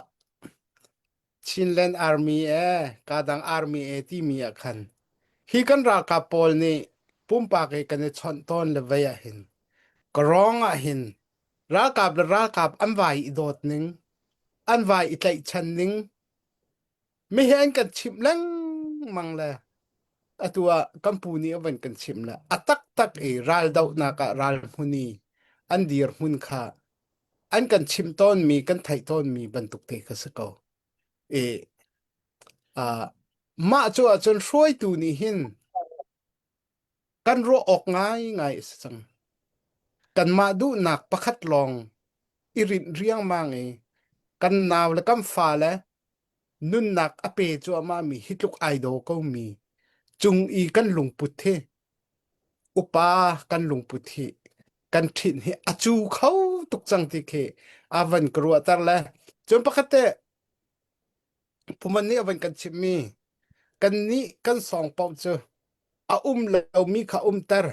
Chinland Army e kadang Army e timi ah khan hi kan ralkap pawl nih pumpak i kan i chawnh tawn le vei ah hin ka rong ah hin ralkap le ralkap an vai i dawt ning an vai i tlaihchan ning mi he an kan chimh lengmang le atu ah kan pu nih a van kan chimh le a taktak i ral dohnak ah ral hmun i an dir hmun kha an kan chimh tawnmi kan theih tawnmi bantuk te kha si ko i uh, mah cu ahcun hruaitu nih hin kan ruah awk ngaingai a si cang kanmah duhnak pakhat lawng i rinh riangmang i kan nau le kan fa le nunnak a pe cuahmah mi hi tluk ai daw ko mi cung i kan lungput hi upa kan lungput hi kan ṭhinh hi a cu kho tuk cang ti khi a van ka ruahter le cun pakhat te Puman nih a van kan chimhmi kan nih kan sawng paoh cu a um lomi kha umter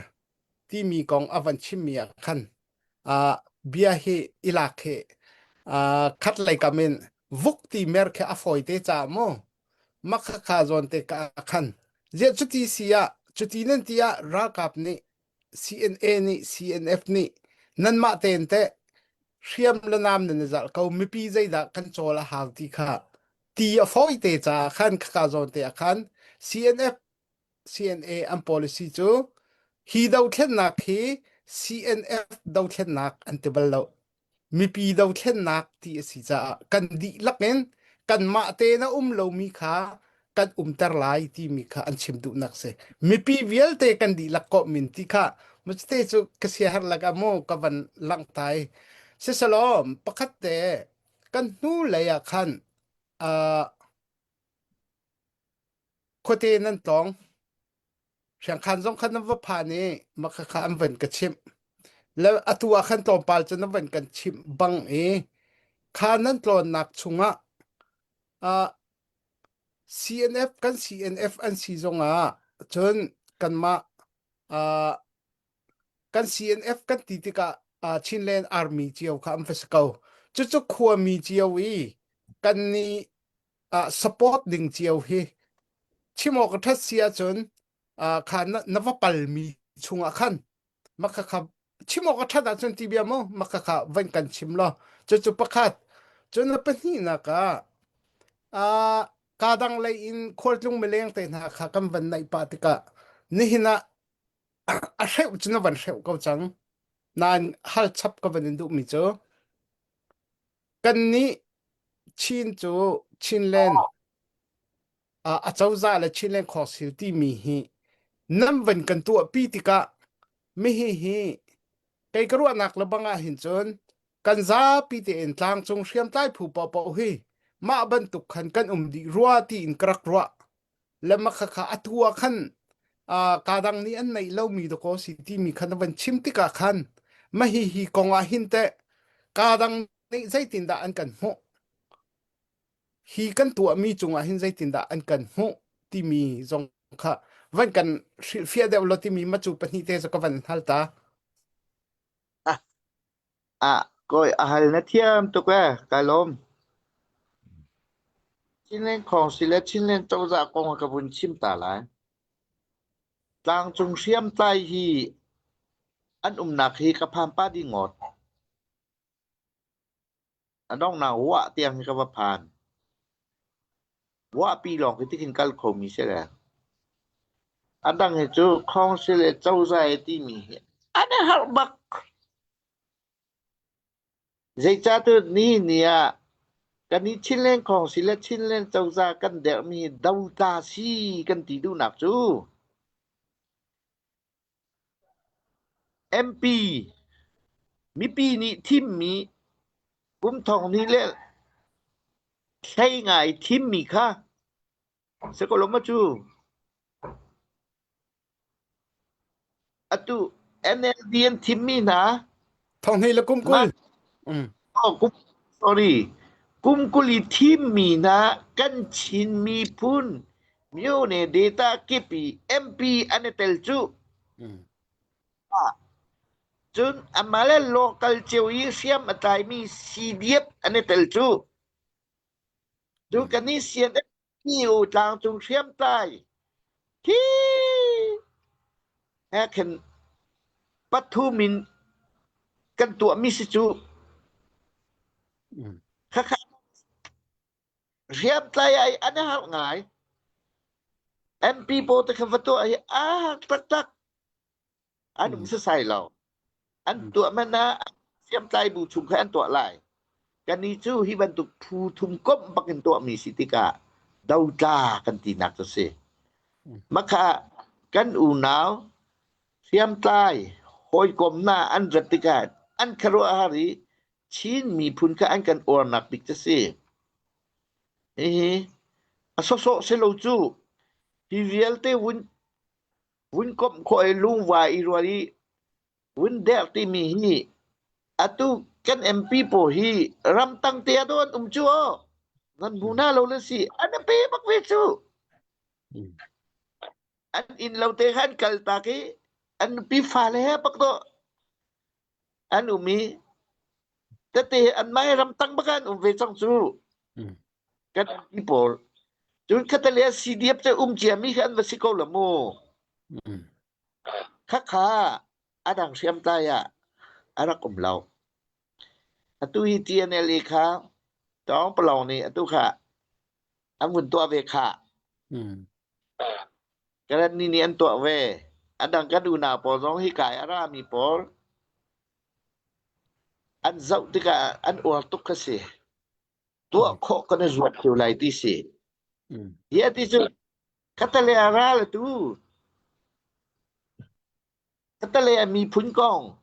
timi kong a van chimmi ah khan uh, bia hi i lak hi uh, khat lei kam in vuk ti mer khi a fawi te ca mu makha kha zawn te ka khan zia cuti si ah Cuti nan ti ah ralkap nih CNA nih CNF nih nanmah tein teh hriam le nam nan i zalh ko mipi zeidah kan cawl a hau ti kha ti a fawi te caah khan khaka zawn te ah khan CNF CNA an policy cu hi dothlennak hi CNF dothlennak an ti bal lo. Mipi dothlennak ti a si caah kan dihlak in kanmah tein a um lomi kha kan umter lai timi kha an chim duhnak si. Mipi vialte kan dihlak kawh min ti kha mate cu ka siaherh lak ah mu ka van langhtai. Sisalaw pakhat te kan hnu lei ah khan uh, Khuate nan tlawng. Hriangkhan zong khan nan va phan i mah kha an van ka chimh. Le atu ah khan tlawmpal cu nan van kan chimh bang i kha nan tlawnnak chungah uh, CNF kan CNF an si zongah cun kanmah uh, kan CNF kan ti tikah uh, Chinland Army cio kha an va si ko. Cucu khuami cio i kan nih uh, support ding cio hi chim awk a ṭhat si ahcun uh, kha na, na va palmi chungah khan makha kha chim awk a ṭhat ahcun ti bia mu makha kha van kan chim law cucu pakhat cun na pahnihnak ah uh, ka dang lei in khualtlung mileng te hna kha kan van naih pah tikah nihin ah a hreuh cu na van hreuh ko cang nain hal chap ka van in duhmi cu Kannih Chin cu Chinland uh, acozah le Chinland Council timi hi nan van kan tuahpi tikah mihi hi kei ka ruahnak le bang ah hin cun kan zapi tein tlangcung hriamtlai phu paohpaoh hi mah bantuk khan kan um dih rua tiin ka rak ruah le makhakha atu ah khan uh, kadang nih an neih lomi dakaw si timi khan na van chim tikah khan mahi hi kong ah hin teh kadang nih zeitindah an kan hmuh hi kan tuahmi cungah hin zeitindah an kan hmuh timi zong kha van kan hrilhfiah deuh lo timi macu pahnih te cu ka van hal ta Ah, ah, kawi a hal na thiam tuk ee, ka lawm. Chinland Council le Chinland cozah kong ka vun chim ta lai. Tlangcung hriamtlai hi an umnak hi ka phan pa ding ngawt. A donghnak wah tiang hi ka va phan. Wahpi lawng khi tikhin kal khomi si le. A dang hi cu council le cozah he timi hi an i harh bak. Zeicahtiah nihin ni ah kan i Chinland Council le Chinland cozah kan derhmi hi dotla si kan ti duhnak cu MP mipi nih thimmi kum thong hnih le hlei ngai thimmi kha si ko lo maw cu? Atu NLD an thimmi hna Thong hnih le kum 20. Mm. Oh, kum, sorry. Kum 20 i thimmi hna kan Chin miphun myone data kip i MP an i tel cu. Mm. Cun amah le local cio i hriam a tlaimi CDF an i tel cu. Cu kan i CNF u tlangcung hriamtlai hi he khin pathum in kan tuahmi si cu khakha hriamtlai ai an har ngai MP pawl te kha va tuah hi a har taktak An um sasai lo. An tuah man ah hriamtlai bu chung kha an tuah lai. Kannih cu hi bantuk phu thum komh bak in tuahmi si tikah dotla kan tinak cu si. Makha kan unau hriamtlai hawikom hna an rat tikah an khuaruahhar i Chin miphun kha an kan uarnak bik cu si. Hihi a sawsawh si lo cu. Hi vialte vun Vun komh khawh i lungva i rual i vun derh timi hi atu kan MP pawl hi ramtang te ah an um cu aw. Nan hmu hna lo le si an i pe bak ve cu. An inn lo te kha an kal tak i an nupi fale he bak dawh an um i tete an mai ramtang bak an um ve cang cu. Kan MP pawl. Cun khatale CDF cu um ciami kha an va si ko la mu. Mm. Khakha a dang hriamtlai ah a rak um lo. Atu hi TNLA kha Tawngpalawng nih atu kha an vun tuah ve khah. Mm. Karenni nih an tuah ve. A dang kan unau pawl zong hika i a rami pawl an zoh tikah an uar tuk kha si. Tuah khawh kan i zuam cio lai ti si. Mm. Hi ati cu khatale a ral atu. Khattelei ah miphun kong,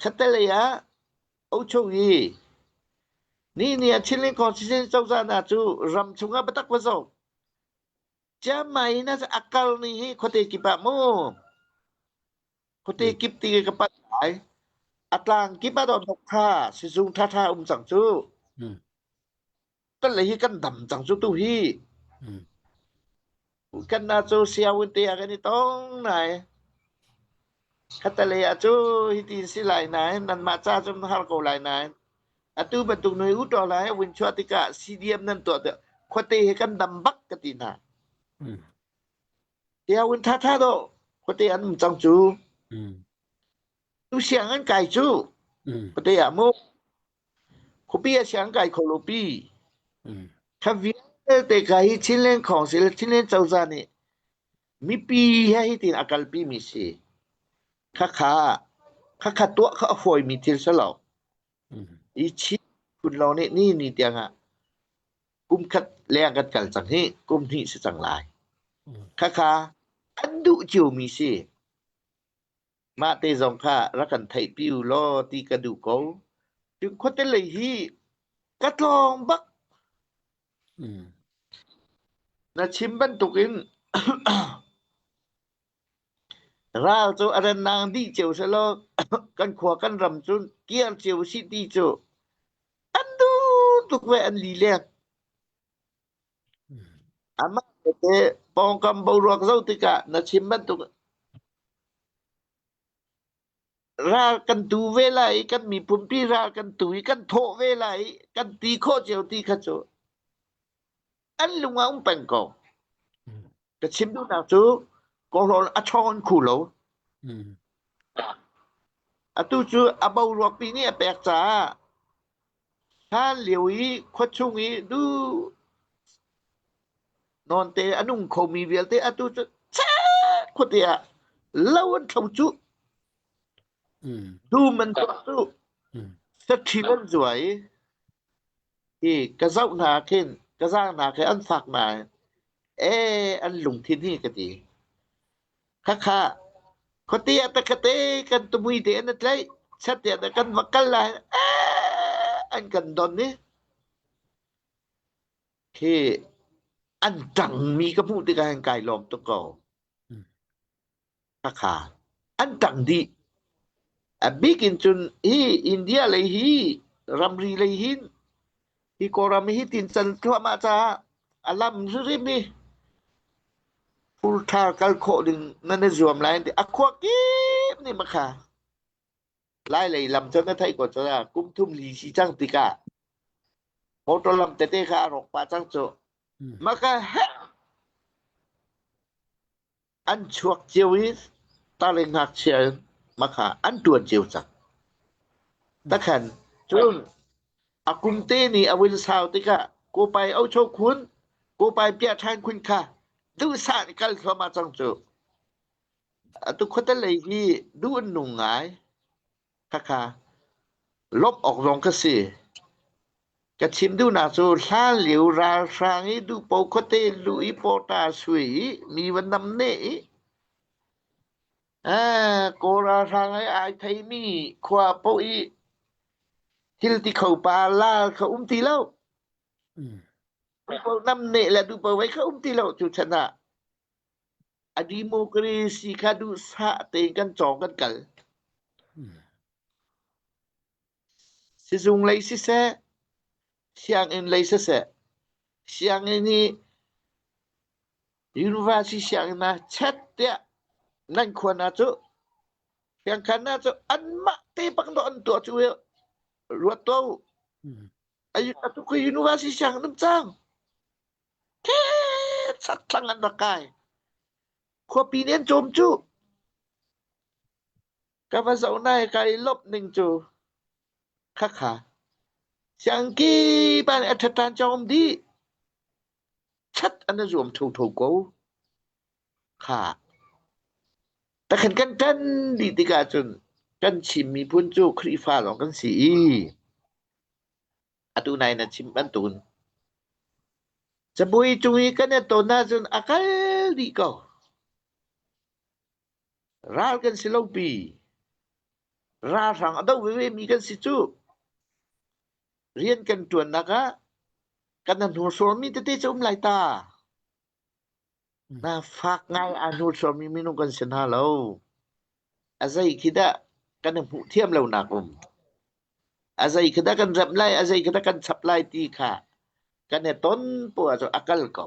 khattelei ah Ochoyi, ni ni ah Chinlin Constitution cozah hna cu ram chungah biatak va zoh. Chiangmai in a kal ni hi khuate kip ah mu. Khuate kip ti ka pat lai. A tlang kip ah dawh tha sizung tha tha um cang cu. Kan le hi kan dam cang cu tu hi. Kan na cu siawin te ah kan i tong nai. Khatalei ah cu hiti si lai nain nanmah ca cu har ko lai nain atu bantuk noi u to lai win chuah tikah CDM nan tuah te khuate he kan dam bak ka ti hna. Tiawin tha tha do khuate an um cang cu. Tu siang an kai cu. Khuate ah mu Khuapi ah siang kai kho lo pi. Kha vialte kha hi Chinland Council, Chinland cozah nih mipi he hitin a kalpi mi si. Khakha khakha tuah kha a fawi mi thil si lo. I Chin phun lawng nih ni ni tiang ah kum khat leng kan kal cang hi kum hnih si cang lai. Khakha an duh cio mi si. Mah te zong kha rak kan theihpi u law ti ka duh ko. Cun khuate lei hi ka tlawng bak. Mm. Na chim bantukin ral cu a rennang dih cio selaw kan khua kan ram cu kiar cio si ti cu an duh tuk ve an lileng. Amah te pawngkam boruak zoh tikah na chim bantuk ral kan tu ve lai i kan miphunpi ral kan tu i kan thawh ve lai i kan ti khawh cio ti kha cu an lung ah um peng ko. Ka chim duhnak cu Kawlrawl a ṭhawn khu lo. Atu cu a boruak pi nih a pek caah Hlan lio i khuachung i duh nawnte a nung khomi vialte atu cu cek khuate ah lo an thlo cuh. Dum an tuah cuh. Saṭhil an zuai. Hi ka zoh hna khin ka zaang hna khi an fak nain ee an lungthin hi ka ti. Khakha khuate ah takate kan tumui te an i tlaih. Chat ah kan va kal lai ee an kan don i khi an ṭangmi ka hmuh tikah hin kai lawm tuk ko. Khakha an ṭang dih. A bik in cun hi India lei hi ramri lei hin hi Kawlram hi tincan thluahmah caah a lam hrimhrim hi Furthar kal khawh ding nan i zuam lai an ti. A khua kip nih makha Lai lei lam cu na theih ko cu kum thum li si cang tikah motor lam tete kha a rawk pah cang cu. Maka heh an chuak cio i tar le ngakchia in makha an ṭuan cio cang. Takhan cun a kumte nih a vun sau tikah kawpai ocho khun kawpai piah ṭhan khun kha duhsah in kal thluahmah cang cu. Atu khuate lei hi duh an nung ngai. Khakha lawmh awk zong ka si. Ka chim duhnak cu hlan lio ralhrang i duhpo khuate luh i pawta sui i mi va namneh i Kawl ralhrang i ai theimi khua paoh i thil ti kho pa lal kha um ti lo. Duhpo namneh le duhpo vei kha um ti lo cu chan ah. A democracy kha duhsah tein kan cawng kan kal. Sizung lei siseh, sianginn lei siseh, sianginn hi university sianginn ah chet tiah nan khua hna cu siangkhan hna cu anmah te bak dawh an tuah cu ruat tuah u. Atu ka university sianginn um cang. Sak thlang an rak kai. Khuapi nih an cawm cu. Ka va zoh nai ka i lawmh ning cu khakha. Siangki pa nih a ṭhat cawm dih. Chat an i zuam thotho ko. Kha. Takhan kan ṭan dih tikah cun kan Chin miphun cu Khrihfa lawng kan si i atu nai na chim bantukin cabuai cung i kan i ton ahcun a kal dih ko. Ral kan si lo pi. Ralhrang a doh veve mi kan si cu. Rian kan ṭuannak ah kan hnursuarmi tete cu um lai ta. Na fak ngai aa hnursuarmi minung kan si hna lo. A zei khi dah kan i hmuh thiam lonak um. A zei khi dah kan remh lai, a zei khi dah kan chap lai ti kha kan i ton poah cu a kal ko.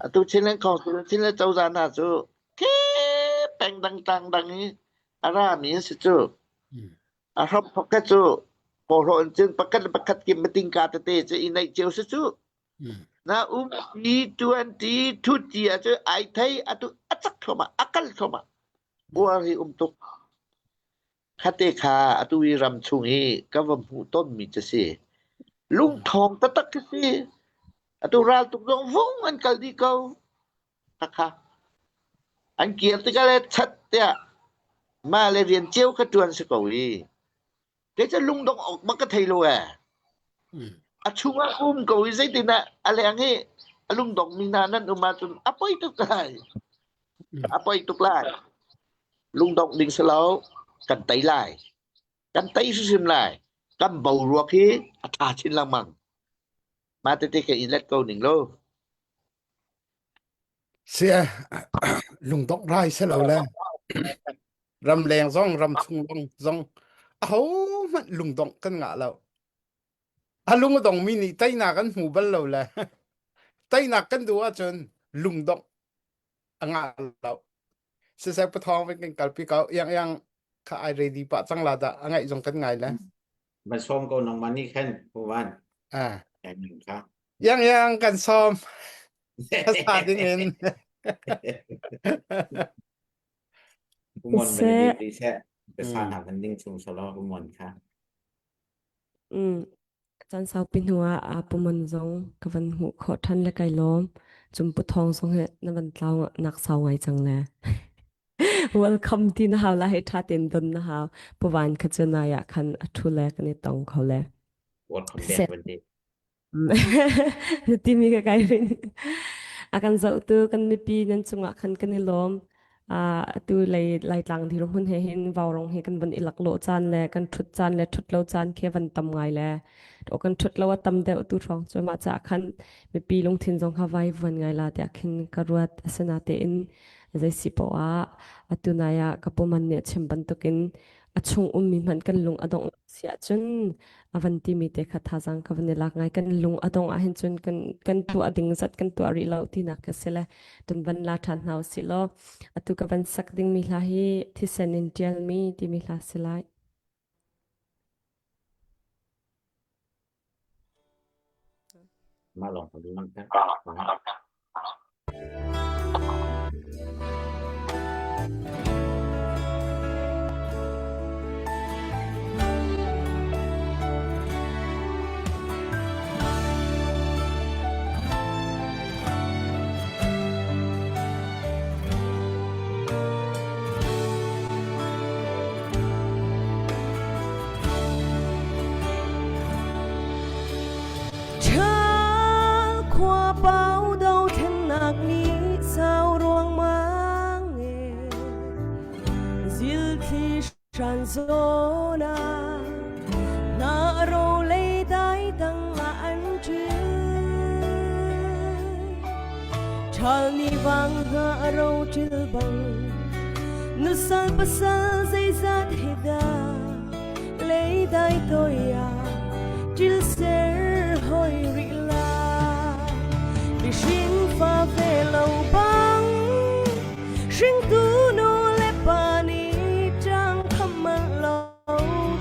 Atu Chinland Council, Chinland cozah hna cu ke peng dang tlang dang i a rami an si cu. A hramthok kha cu kawlrawn in cun pakhat le pakhat ki meeting ka tete cu i neih cio si cu. Na um ti tuan ti thut ti ah cu ai thei atu a cak thluahmah a kal thluahmah. Uar hi um tuk. Khate kha atu i ram chung i ka va hmuh tonmi cu si. Lungthawng taktak khi si. Atu ral tuk zong vung an kal dih ko. Khakha. An kir tikah le chat tiah mah le rian cio kha ṭuan si ko i kei cu lungdong awk bak ka thei lo ee. A chungah um ko i zeitin ah a leng i a lungdong mi hna nan um ahcun a poi tuk lai. A poi tuk lai. Lungdongh ding si lo, kan tei lai. Kan tei hrimhrim lai. Kan boruak hi a ṭha chin lengmang. Mah tete ka in let ko ning lo. Si lungdongh rai si lo le ramleng zong ramchung zong zong aho hmanh lungdongh kan ngah lo. A lung a dongmi nih teinak an hmu bal lo le teinak kan duh ahcun lungdongh a ngah lo. Siseh pathawng vin kan kalpi ko iang iang kha ai ready pah cang la dah a ngaih zong kan ngai le. Van sawm ko nangmah nih khan Pu Van. Ah. Kha. Iang iang kan sawm. Sa ding in. Pu Mon van Seh. di seh. Sa na van ding chung solo Pu Mon kha. Mm. Caan saupi hnu ah aa puman zong ka van hmuh khawh ṭhan le kai lawm. Cun Pu Thawng zong hi na van tlau nak sau ngai cang le. Welcome ti na hau la hei ṭha tein don na hau. Pu Van kha cu nai ah khan a ṭhu le kan i tong kho le. Welcome back van ti. Na timi ka kai rin. A kan zohtu kan mipi nan cungah khan kan i lawm. Uh, atu lei Laitlang dirhmun he hin vaurong hi kan van i laklawh caan le kan ṭhut caan le ṭhut lo caan khi van tam ngai le o kan ṭhut lo a tam deuh tu hrawng cu mah caah khan mipi lungthin zong kha vai vuan ngai la tiah khin ka ruat asinatein zei si poah ah atu nai ah ka puman nih a chim bantukin a chung ummi hmanh kan lung a dongh si ahcun a van timi te kha thazaang ka van i lak ngai kan lung a dongh ahhin cun kan kan tuah ding zat kan tuah rih lo tinak ka si le tun van la ṭhan hna usih law atu ka van sak dingmi hla hi thisen in ṭialmi timi hla si lai. Mah lawng ka duh ter. Khua pau dothlennak nih sau ruangmang e zilthli hran zawn ah na ro lei dai dang ah an ṭil ṭhal ni vang hna ro ṭil bang nusal pasal zeizat he dah lei dai toi ah ṭil ser hoi rih la mihring fa ve lo bang hringtu nu le pa nih ṭang kham manh lo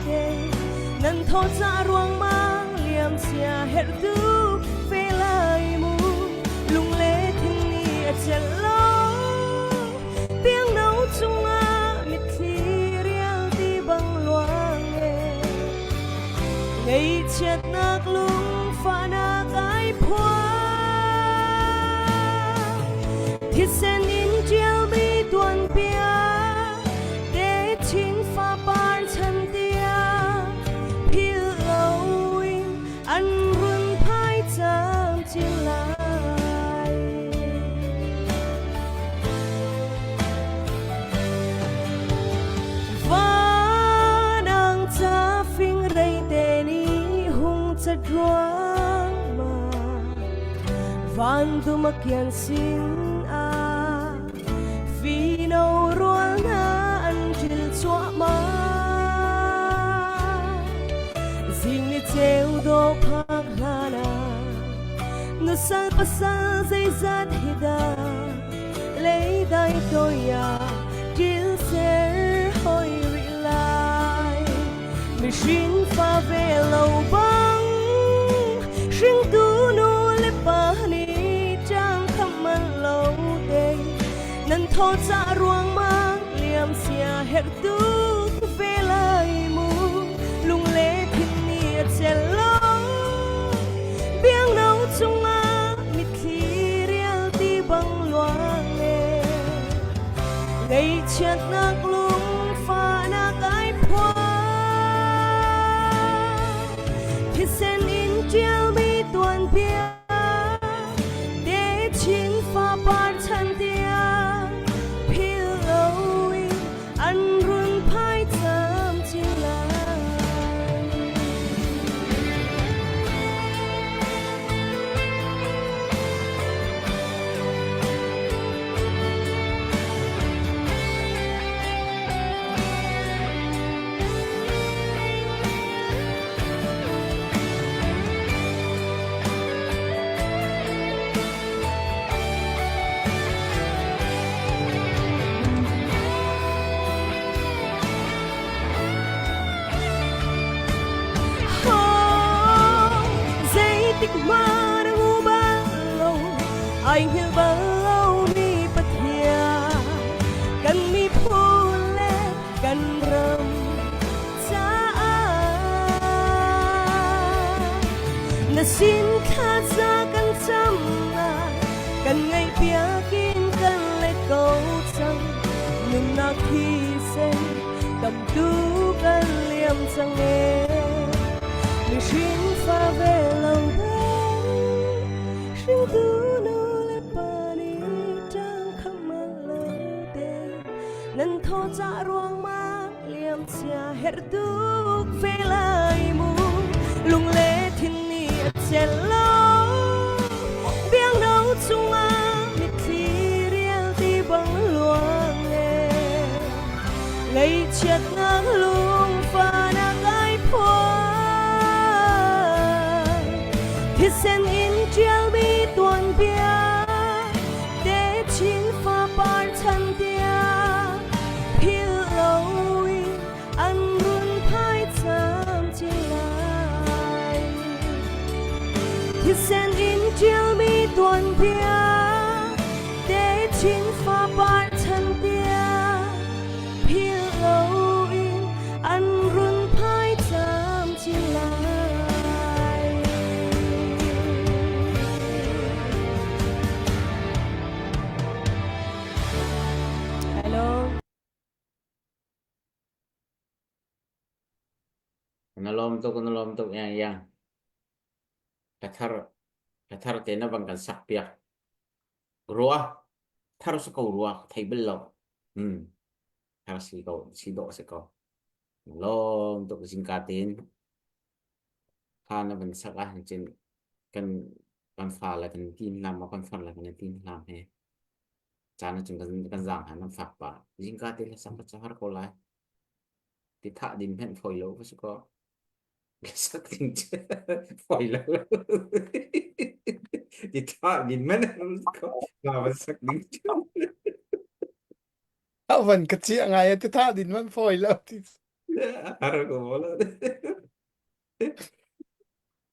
te nan thaw ca ruangmang liam sia herh tu fe lai mu lung le thin nih a celh lo. Ngaihchiatnak lungfahnak ai phuang. Thisen in ṭialmi tuanbia, techin fapar chan tiang philh loin an run phai camcin lai. Vanang ca fingrei te nih hung cat ruangmang van dum a kian sin ah fino rual hna an ril cuahmah zing ni ceu dawh phak hlan ah nusal pasal zeizat hi dah leidai toi ah ṭil ser hoi rih lai mihring fa ve lo bang hringtu nu le pa nih ṭang kham man lo te nan thaw ca ruangmang liam sia herh tuk ve lai mu lung le thin nih a cel lo biangno cungah mitthli rial ti bang luang e Ngaihchiatnak lungfahnak ai phuang Thisen in ṭialmi tuanbia Techin fapar chan tiang philh loin an run phai camcin lai. Zeitik hmanh na ngu bal lo ai hngilh bal lomi Pathian kan miphun le kan ram caah na sin thlaza kan cam ah kan ngaihpiak in kan let ko cang nunnak thisen tam tu kan liam cang e mihring fa ve lo bang hringtu nu le pa nih ṭang kham man lo te nan thaw ca ruangmang liam sia herh tuk ve lai mu lung le thin nih a cel lo biangno cungah mitthli rial ti bang luang e Ngaihchiatnak lungfahnak ai phuang Thisen in ṭialmi tuanbia Techin fapar chan tiang philh loin an run phai camcin lai. Thisen in ṭialmi tuanbia Techin fapar chan tiang philh loin an run phai camcin lai. Hello. Na lawm tuk, na lawm tuk yang yang. Ka thar ka thar te na bang kan sak piak. Rua thar si ko rua thei bal lo. Hmm. Thar si ko si dawh si ko. Lawm tuk zingka tein kha na van sak ah cun kan kan fa le kan tin hlam ma kan far le kan tin hlam he caan cun kan kan zaang han nan fak pa zingka te le sak ka har ko lai ti thah din hmenh foi lo va si ko sak ding foi lo ti thah din hmenh ko na van sak ding A van ka chia ngai ti tha din man foi lo ti. Har ko bola.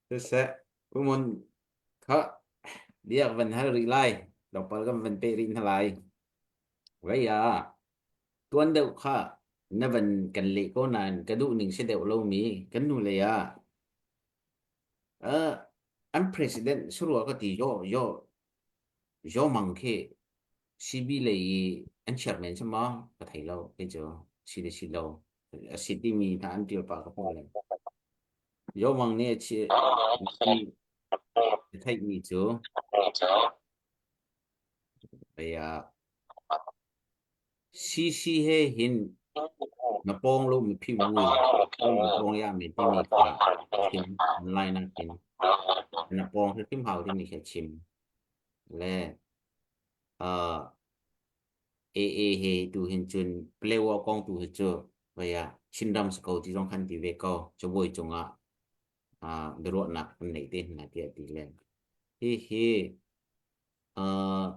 Siseh, umon kha biak van hal rih lai. Tlawmpal kan van peh rih hna lai. Vei ah, tuan deuh kha na van kan leh ko nain ka duh ning si deuh lomi kan nu lei ah. Uh, an president surua ka ti yo yo yo mang khi CB lei i an chairman si ma ka thei lo kei cu si le si lo a si timi hna an tial pa ka hmu le yo mang nih a chi a theihmi cu aya CC he hin na pawng lo mi phi vui na pawng ya mi timi kha chim online nakin na pawng hrim hau timi kha chim le uh, AA he tu hin cun Palewa kong tu hi cu vaya Chinram si ko ti zong khan ti ve ko cabuai cungah uh, biaruahnak kan neih te hna tiah ti le hi hi uh,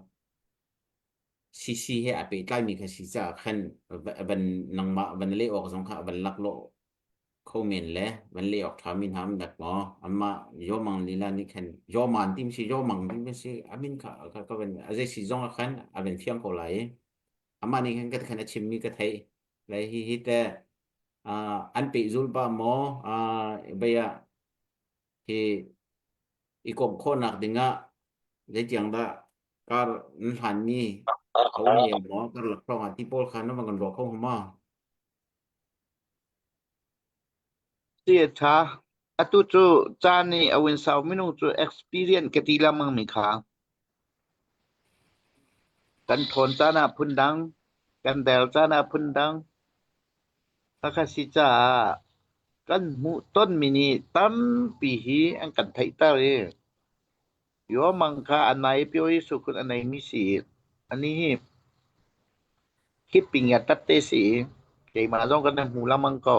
CC he a pehtlaimi kha si caah khan van nangmah van leh awk zong kha van laklawh kho men le van leh awk ṭha mi hna am dak maw amah Yomang lila nih khan Yoman tim si Yomang tim si amin kha ka ka van a zei si zong ah khan a van fiang ko lai amah nih khan ka khan a chimmi ka theih le hi hi te an pehzul ba maw baya hi i komh khawhnak dingah zeitiang dah kar nan hlanmi a um niam maw karlak hrawng ah ti pawl kha nan van kan ruah kho hnga maw? Si a ṭha. Atu cu caan nih a win sau minung cu experience ka ti lengmang mi kha. Kan ṭhawn caan ah phundang, kan der caan ah phundang. Khakha si caah kan hmuhtonmi nih tampi hi an kan theihter i Yuamang kha a nai pio i sukhun a neimi si i anih hi khipping a tat te si i keimah zong kan hmu lengmang ko.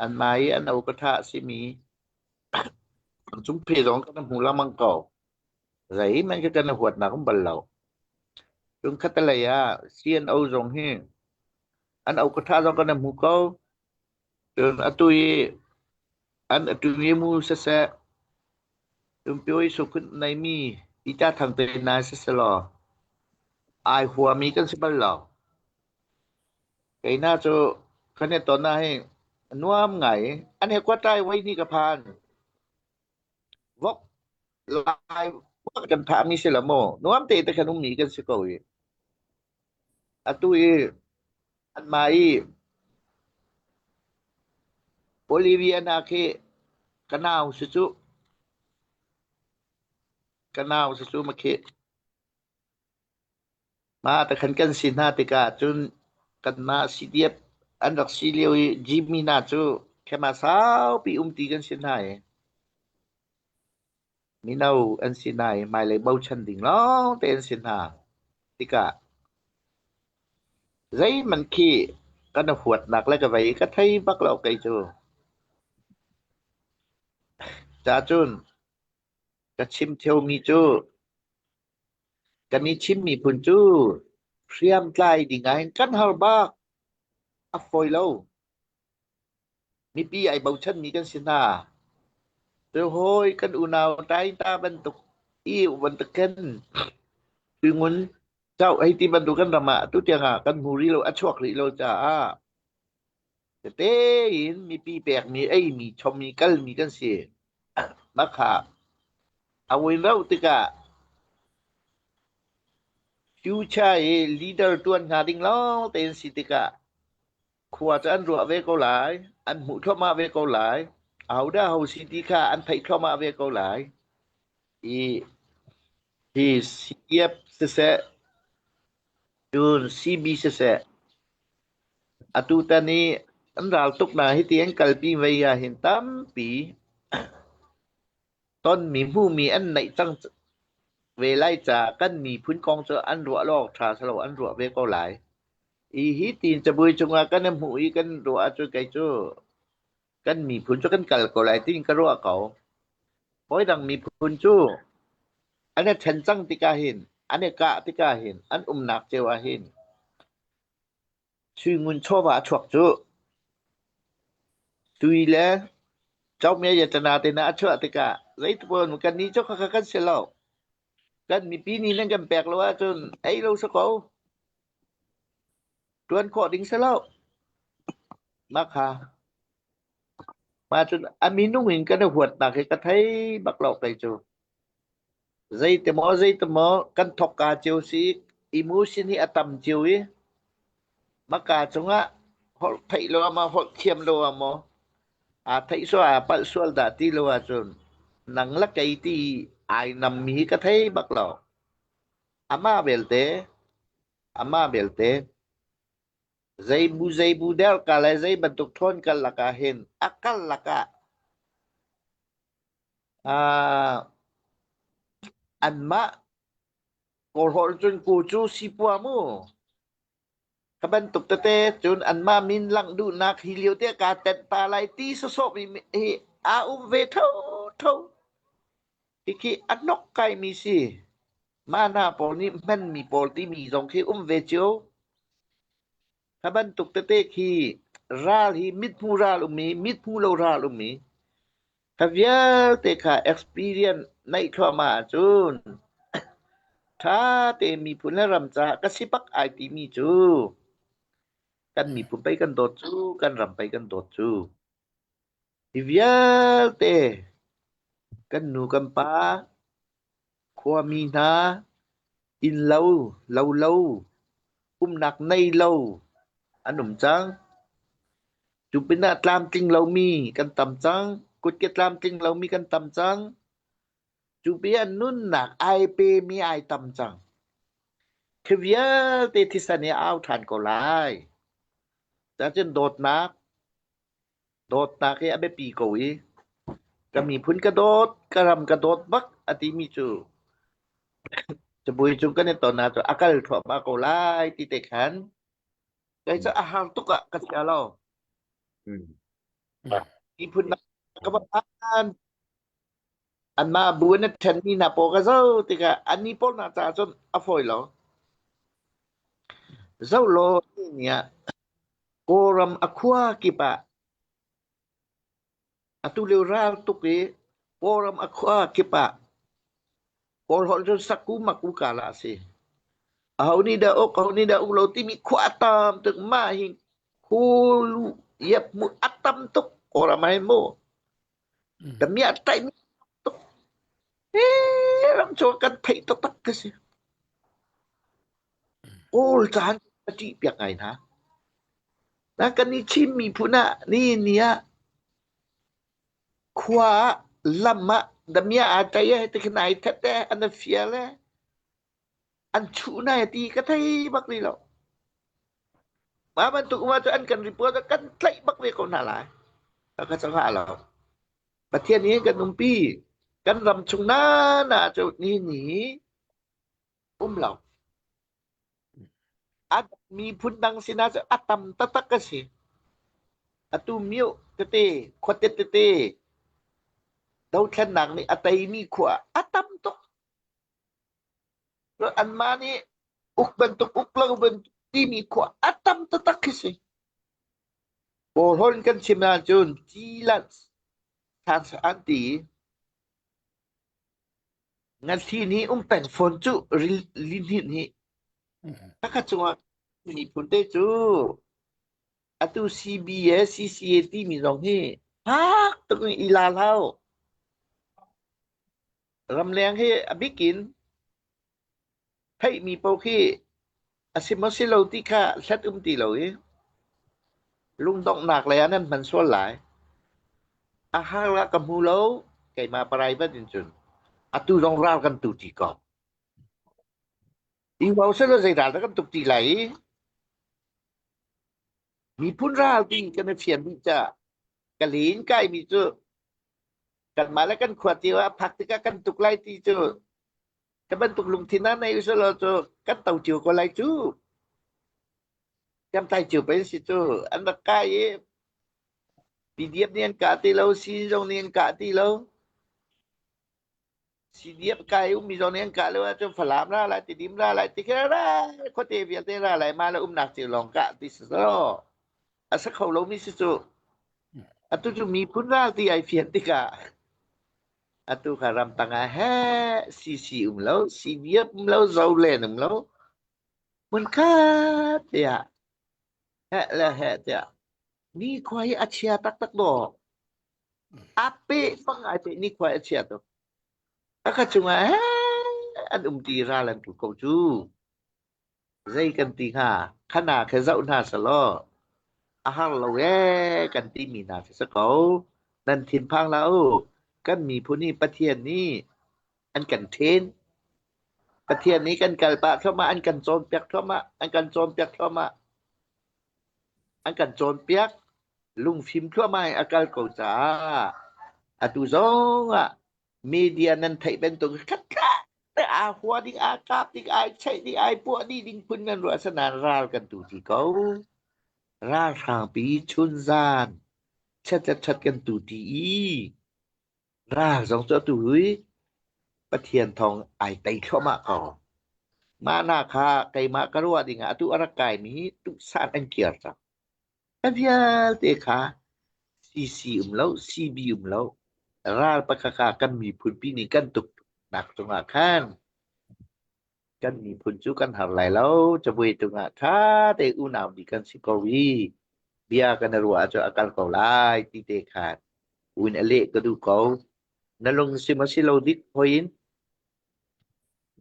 Anmah i an o ka ṭha a simi cungphe zong kan hmu lengmang ko. Zeihmanh khi kan i huatnak um bal lo. Cun khattelei ah CNO zong hi an o ka ṭha zong kan hmu ko. Cun atu i an atu mu siseh, Tumpi sukhut neimi Peter Thang te hna siseh law ai huami kan si bal lo. Kei hna cu kan i ton ah hin nuam ngai. An he kuatlai voi hnih ka phan. Vok lai kan thahmi si lo maw? Nuam te te khan ummi kan si ko i. Atu i anmah i Bolivia hna khi ka nau si cu. Ka nau si cu ma khi. Mah te khan kan si hna tikah cun kanmah CDF an rak si lio i Jimmy hna cu khema saupi umti kan si hna i mino an si hna i hmailei bochan ding lawngte an si hna tikah zeihmanh khi kan i huatnak le ka vei ka thei bak lo kei cu. Ca cun ka chim theomi cu Kan i Chin miphun cu hriamtlai ding ahhin kan har bak. A fawi lo. Mipi ai bochanmi kan si hna. Cu hawi kan unau Taita bantuk i bantuk khin Tuingun cauh hei ti bantuk kan ram ah atu tiang ah kan hmu rih lo, a chuak rih lo caah tete in mipi pekmi, eimi, chommi, kalmi kan si. Mah kha a win rauh tikah future i leader ṭuan hnga ding lawng tein si tikah khua cu an ruah ve ko lai, an hmuh thluahmah ve ko lai, ahodah ho si ti kha an theih thluahmah ve ko lai. I hi CDF siseh, cun CB siseh, atutan i an ral tuk na hiti an kalpi vei ah hin tampi tonmi hmuhmi an neih cang ve lai caah kan miphun kong cu an ruah lo awk ṭha si lo an ruah ve ko lai. I hi tiin cabuai cungah kan i hmuh i kan ruah ahcun kei cu kan miphun cu kan kal ko lai tiin ka ruah ko. Hawidang miphun cu an i ṭhen cang tikah hin, an i kah tikah hin, an umnak cio ah hin Sui ngun chawva a chuak cu sui le cawmia yatana te hna a chuah tikah zeitluk kannih cu khakha kan si lo. Kan mipi nih nan kan pek lo ahcun ei lo si ko. Ṭuan khawh ding si lo. Mah kha. Mah cun a minung in kan i huatnak hi ka thei bak lo kei cu. Zeiti maw zeiti maw kan thokka cio si emotion hi a tam cio i maka cungah holh theih lo ah maw holh thiam lo ah maw aa theih sual aa palh sual dah ti lo ahcun nang le kei ti ai nammi hi ka thei bak lo. Amah belte amah belte Zeibu zeibu der ka le zei bantuk ṭhawn kal lakah hin a kal lakah uh, anmah kawlhawl cun ku cu sipua mu ka bantuk tete cun anmah min langh duhnak hi lio te ka tenh ta lai ti sawsawh mi hi aa um ve tho tho Hikhi a hnok kaimi si. Mah hna pawl nih hmanmi pawl timi zong khi um ve cio. Kha bantuk tete khi ral hi mithmu ral um i mithmu lo ral um i kha vialte kha experience neih thluahmah ahcun ṭha tein miphun le ram caah ka si bak ai timi cu kan miphun pei kan dawt cu kan ram pei kan dawt cu. Hi vialte kan nu kan pa, khuami hna, innlo, lolo, umnak nei lo an um cang. Cu pinah tlamtling lomi kan tam cang. Kutke tlamtling lomi kan tam cang. Cu pinah nunnak ai pemi ai tam cang. Khi vialte thisen hi a au ṭhan ko lai. Cacun dawtnak, Dawtnak hi a biapi ko i ka miphun ka dawt, ka ram ka dawt bak a timi cu cabuai cung kan i ton ahcun a kal thluahmah ko lai ti te khan kei cu a har tuk ah ka chia lo. Miphun ka va phan. Anmah bu in a ṭhenmi hna pawl ka zoh tikah annih pawl hna caah cun a fawi lo. Zoh law ni ah Kawlram a khua kip ah atu lio ral tuk i Kawlram a khua kip ah Kawl holh cun saku maku kala a si. Aho nih dah uk, aho nih dah uk lo timi khua a tam tuk. Mah hi khulu iap mu a tam tuk Kawlram ah hin mu. Damiah taih tuk. Eh, ram cu kan theih taktak ka si. Kawl caan a ṭih piak ngai hna. Na kan i Chin miphun ah ni ni ah khua ah lam ah damiah aa ṭai eh ti khin ai that eh an fial eh an chuh na ti ka thei bak rih lo. Mah bantuk um ahcun an kan report ah kan tlaih bak ve ko hna lai. Ka cang hlah lo. Pathian nih kan umpi. Kan ram chung na na cu ni ni um lo. A miphun dang sinah cu a tam taktak a si. Atu mio tete, khuate tete, dothlennak nih a teimi khua a tam tuk. Anmah nih uk bantuk uk lo bantuk timi khua a tam taktak khi si. Kawlhawn kan chim ahcun cilat an ti. Ngathli nih um peng fawn cu lihninh hi. Khakhat cungah miphun te cu atu CBA, CCA timi zong hi fak tuk in i la hlah u. Ramleng hi a bik in theihmi paoh khi a si maw si lo ti kha hlat um ti lo i lungdonghnak lei ah nan hman sual lai. A har ah ka hmu lo, keimah private in cun. Atu zong ral kan tu ti ko. I lo selaw zei ral dah kan tuk ti lai i miphun ral ti kan i fian dih ca ka len kaimi cu kanmah le kan khua cio ah phak tikah kan tuk lai ti cu ka bantuk lungthin ah nei usulaw cu kan to cio ko lai cu kan tlai cio pei si cu an rak kai i PDF nih an kah ti lo si zong nih an kah ti lo CDF kai ummi zong nih an kah lo ahcun Falam ra lai Tidim ra lai ti khi ra khuate vialte ra lai mah le umnak cio lawng kah ti si lo a si kho lomi si cu atu cu miphun ral ti ai fian tikah atu kha ramtang ah he CC um lo CDF um lo Zolen um lo hmunkhat tiah heh le heh tiah nikhua hi a chia taktak dawh. A peh bang ai peh nikhua a chia tuk. A ka cungah an um ti ral an tu ko cu. Zei kan ti hnga? Khana khe zoh hna selaw a har lo ee kan timi hna khi si ko. Nan thinphang hlah u. Kan miphun hi Pathian nih an kan ṭhen. Pathian nih kan kal pah thluahmah, an kan cawnpiak thluahmah, an kan cawnpiak thluahmah. An kan cawnpiak. Lungfim thluahmah in a kal ko caah atu zong ah media nan theih bantuk khatkhat aa hua ding, aa kap ding, ai cheih ding, ai puah dih ding phun nan ruah asinain ral kan tu ti ko. Ralhrangpi chunzan chat le chat kan tu ti i ral zong cu atu hi Pathian thawng ai tei thluahmah ko. Mah na kha keimah ka ruah ding ah atu a rak kaimi hi tuhsan an kir cang. A vialte kha CC um lo, CB um lo, ral pakhat kha kan miphunpi nih kan tuk nak cungah khan kan miphun cu kan har lai lo. Cabuai cungah ṭha te unau nih kan si ko i bia kan i ruah ahcun a kal ko lai ti te khan un a leh ka duh ko. Na lung sim a si lo dik hoi in.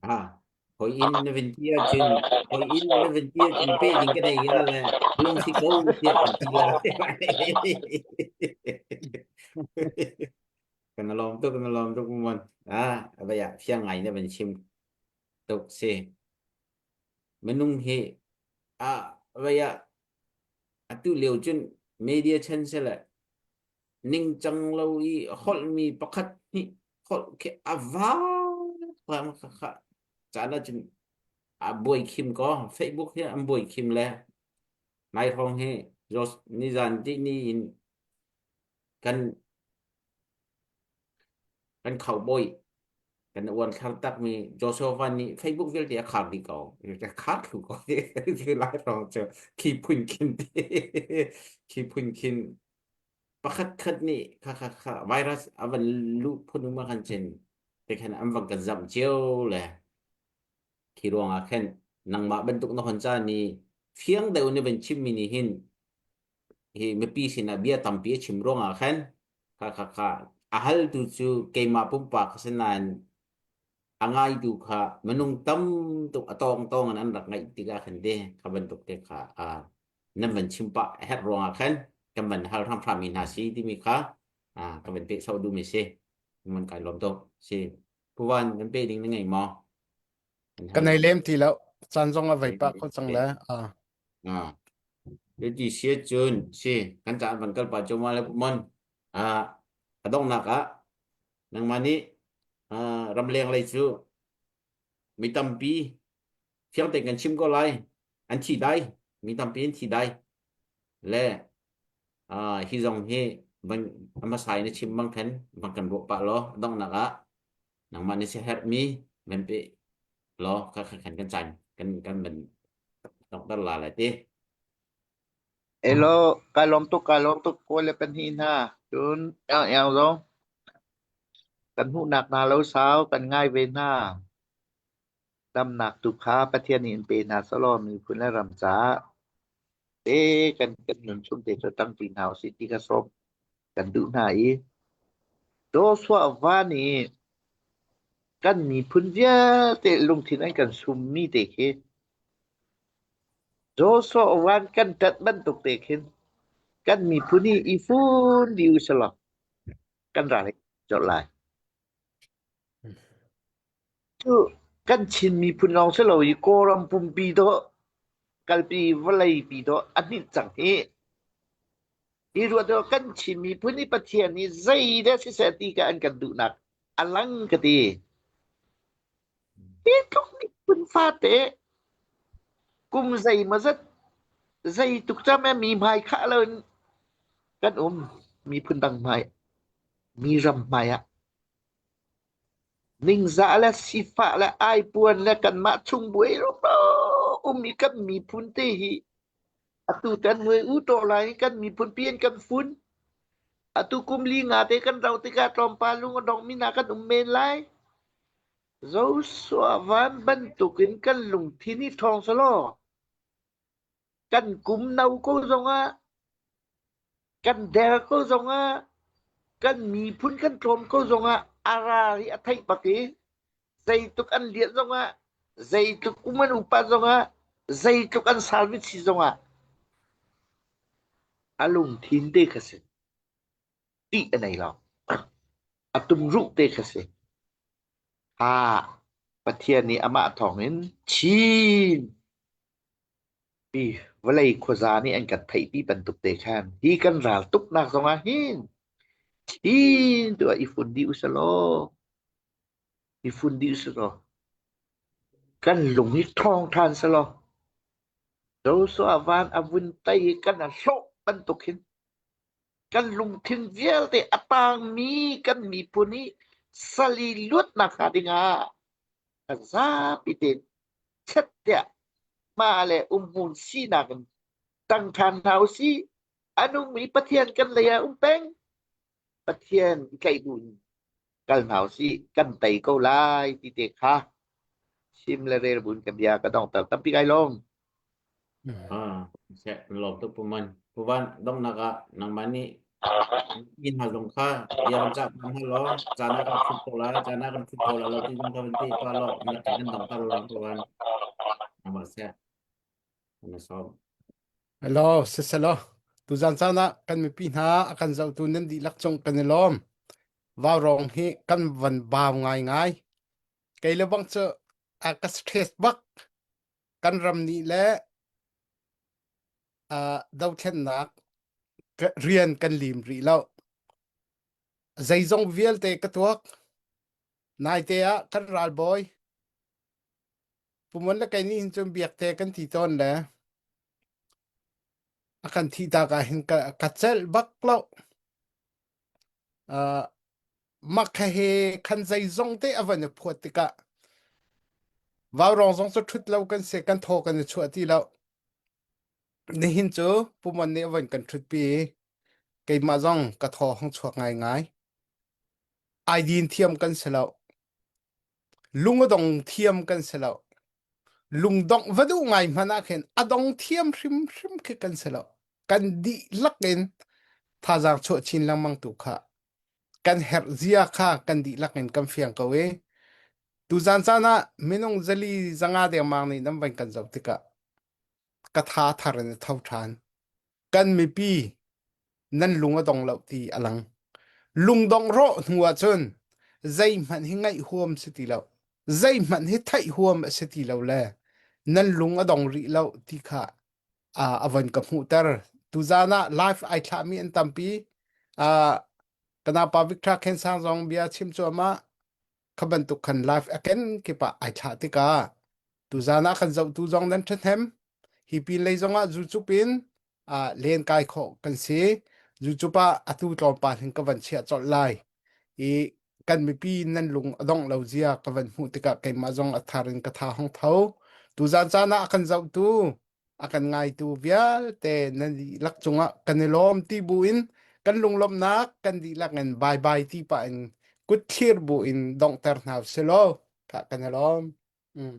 Ah, hoi inn na vin ti ahcun hoi inn na vin ti ahcun pe ding ka nei hnga le lung si ko tiah kan ti la. Kan lawm tuk kan lawm tuk mon. Ah, abaya fiang ngai na van chim tuk si. Minung hi ah abaya atu lio cun media chan se le ningcang lo i holhmi pakhat hnih holh khi a vak kha kha caan ahcun a buai khim ko. Facebook hi an buai khim le nai hrawng hi jos nizan ti ni in kan kan khaubawi kan uan thlar takmi Joshua Van nih Facebook vialte a khar dih ko. A khar thlu ko. Khi lai hrawng cu khi phun khin khi phun khin pakhat khat nih kha kha kha virus a van luh phun um khan chin te khan an van kan zamh cio le khi ruangah khan nangmah bantuk na hon ca ni fiang deuh ni van chim mi nih hin hi mipi sinah bia tampi a chim ruangah khan kha kha kha a hal tu cu keimah pumpak ka si nain a ngaitu kha minung tam tuk a tawng tawng in an rak ngaih tikah khan te kha bantuk te kha nan van chim pah a herh ruangah khan kan van hal hramhram mi hna si timi kha ka van peh sau duhmi si. Man kai lawm tuk si. Puvan nan pe ding na ngei maw? Ka nei lem ti lo. Caan zong a vei pah ko cang le. Ah. Ti sia cun si kan caan van kal pa cu ma le mon a donghnak ah nangmah nih ramleng lei cu mi tampi fiang tein kan chim ko lai an thi dai mi tampi an thi dai le hi zong hi van a hmasa in a chim bang khan van kan ruah pah law donghnak ah nangmah nih siaherhmi van pe law kha khan kan caan kan kan van donghter la lai ti. Elo, kai lawm tuk, kai lawm tuk kawi le pahnih hna. Cun iang iang zong kan hmuhnak hna lo sau kan ngai ve hna. Damnak tu kha Pathian nih in pe hna selaw miphun le ram caah te kan kan nun chung te cu ṭangṭi hna usih ti kha sawm kan duh hna i Joshua va nih kan miphun vialte lungthin an kan summi te khi Joshua van kan ṭanh bantuk te khin kan miphun hi i fun dih u selaw kan ral hi colh lai. Cu kan Chin miphun lawng si lo i Kawlram pumpi dawh kalpi vawleipi dawh a hninh cang hi. Hi ruah dawh kan Chin miphun i Pathian nih zeidah siseh ti ka an kan duhnak a lang ka ti. Hi tluk miphun fate kum zeimawzat zei tuk cam mi hmai khah lo in kan um miphun dang hmai mi ram hmai ah Ningzah le sifah le aipuan le kanmah chung buai rumro um i kan miphun te hi atu tan nuai u taw lai i kan miphun pi in kan fun. Atu kum li nga te kan rau tikah tlawmpal lung a dong mi hna kan um men lai. Joshua van bantukin kan lungthin hi ṭhawng selaw kan kum no ko zongah kan der ko zongah. Kan miphun kan tlawm ko zongah a ral hi a theih bak i zeitluk an lian zongah, zeitluk kum an upat zongah, zeitluk an service si zongah a lungthin te kha si. Ṭih a nei lo. A tumruh te kha si. Ah, Pathian nih amah thawngin Chin mi vawlei khuaza nih an kan theihpi bantuk te khan hi kan ral tuknak zongah hin Chin tu ah i fun dih usalaw i fun dih usalaw kan lung hi ṭhawng ṭhan selaw Joshua van a vun tei i kan a hlawh bantuk hin kan lungthin vialte a tangmi kan miphun i sal i luatnak hnga dingah kan zapi tein chet tiah mah le umhmun sinak in tang ṭhan hna usih. A nungmi Pathian kan lei ah um peng. Pathian i tlaih bu in kal hna usih. Kan tei ko lai ti te kha chim le rel buin ka bia ka donghter tampi kai lawm. Ah, seh lawm tuk puman. Puvan donghnak ah nangmah nih in hna zong kha bia kan cah hna law caan ah kan phut ko lai caan ah kan phut ko lai lo ti zong kha van ti tuah law na kan donghter lo puvan. Nangmah seh. Na sawm. Hello, siselaw. Tuzan caan ah kan mipi hna a kan zohtu nan dihlak cung kan i lawm. Vaurawng hi kan van bau ngaingai. Kei le bang cu a ka stress bak. Kan ram nih le uh, dothlennak rian kan lim rih lo. Zeizong vialte ka tuak. Naite ah kan ralbawi Pumon le kei nih hin cun biakte kan ti tawn le a kan thih tak ah hin ka, ka celh bak lo. Uh, mak he khan zeizong te a van i phuat tikah vaurawng zong cu ṭhut lo kan si kan thaw kan i chuah ti lo. Nihin cu pumon nih a van kan ṭhutpi i keimah zong ka thaw hong chuak ngaingai. Ai din thiam kan si lo. Lung a dong thiam kan si lo. Lungdongh va duh ngai hmanh ah khin a dong thiam hrimhrim khi kan si lo. Kan dihlak in thazaang chuah chin lengmang tu kha kan herh zia kha kan dihlak in kan fiang ko i tuzan caan ah minung zali zanga dengmang nih nan van kan zoh tikah ka tha thar in a tho ṭhan. Kan mipi nan lung a dong lo ti a lang. Lungdongh rawh hnu ah cun zeihmanh hi ngaih huam si ti lo. Zeihmanh hi theih huam a si ti lo le nan lung a dong rih lo ti kha uh, a von ka hmuhter. Tuzan ah live ai thlahmi an tampi. Uh, kana pa Victor Khensang zong bia chim cuahmah kha bantuk khan live a ken kip ah ai thlah tikah tuzan ah kan zohtu zong nan ṭhahnem. Hi pin lei zongah zucup in uh, len kai khawh kan si. Zucup ah atu tlawmpal hin ka van chiah colh lai. I kan mipi nan lung a dongh lo zia ka van hmuh tikah keimah zong a thar in ka tha hong tho. Tuzan caan ah a kan zohtu, a kan ngaitu vialte nan dihlak cungah kan i lawm ti bu in kan lunglawmhnak kan dihlak in bye bye ti pah in kut thlir bu in donghter hna usih law kan i lawm. Mm.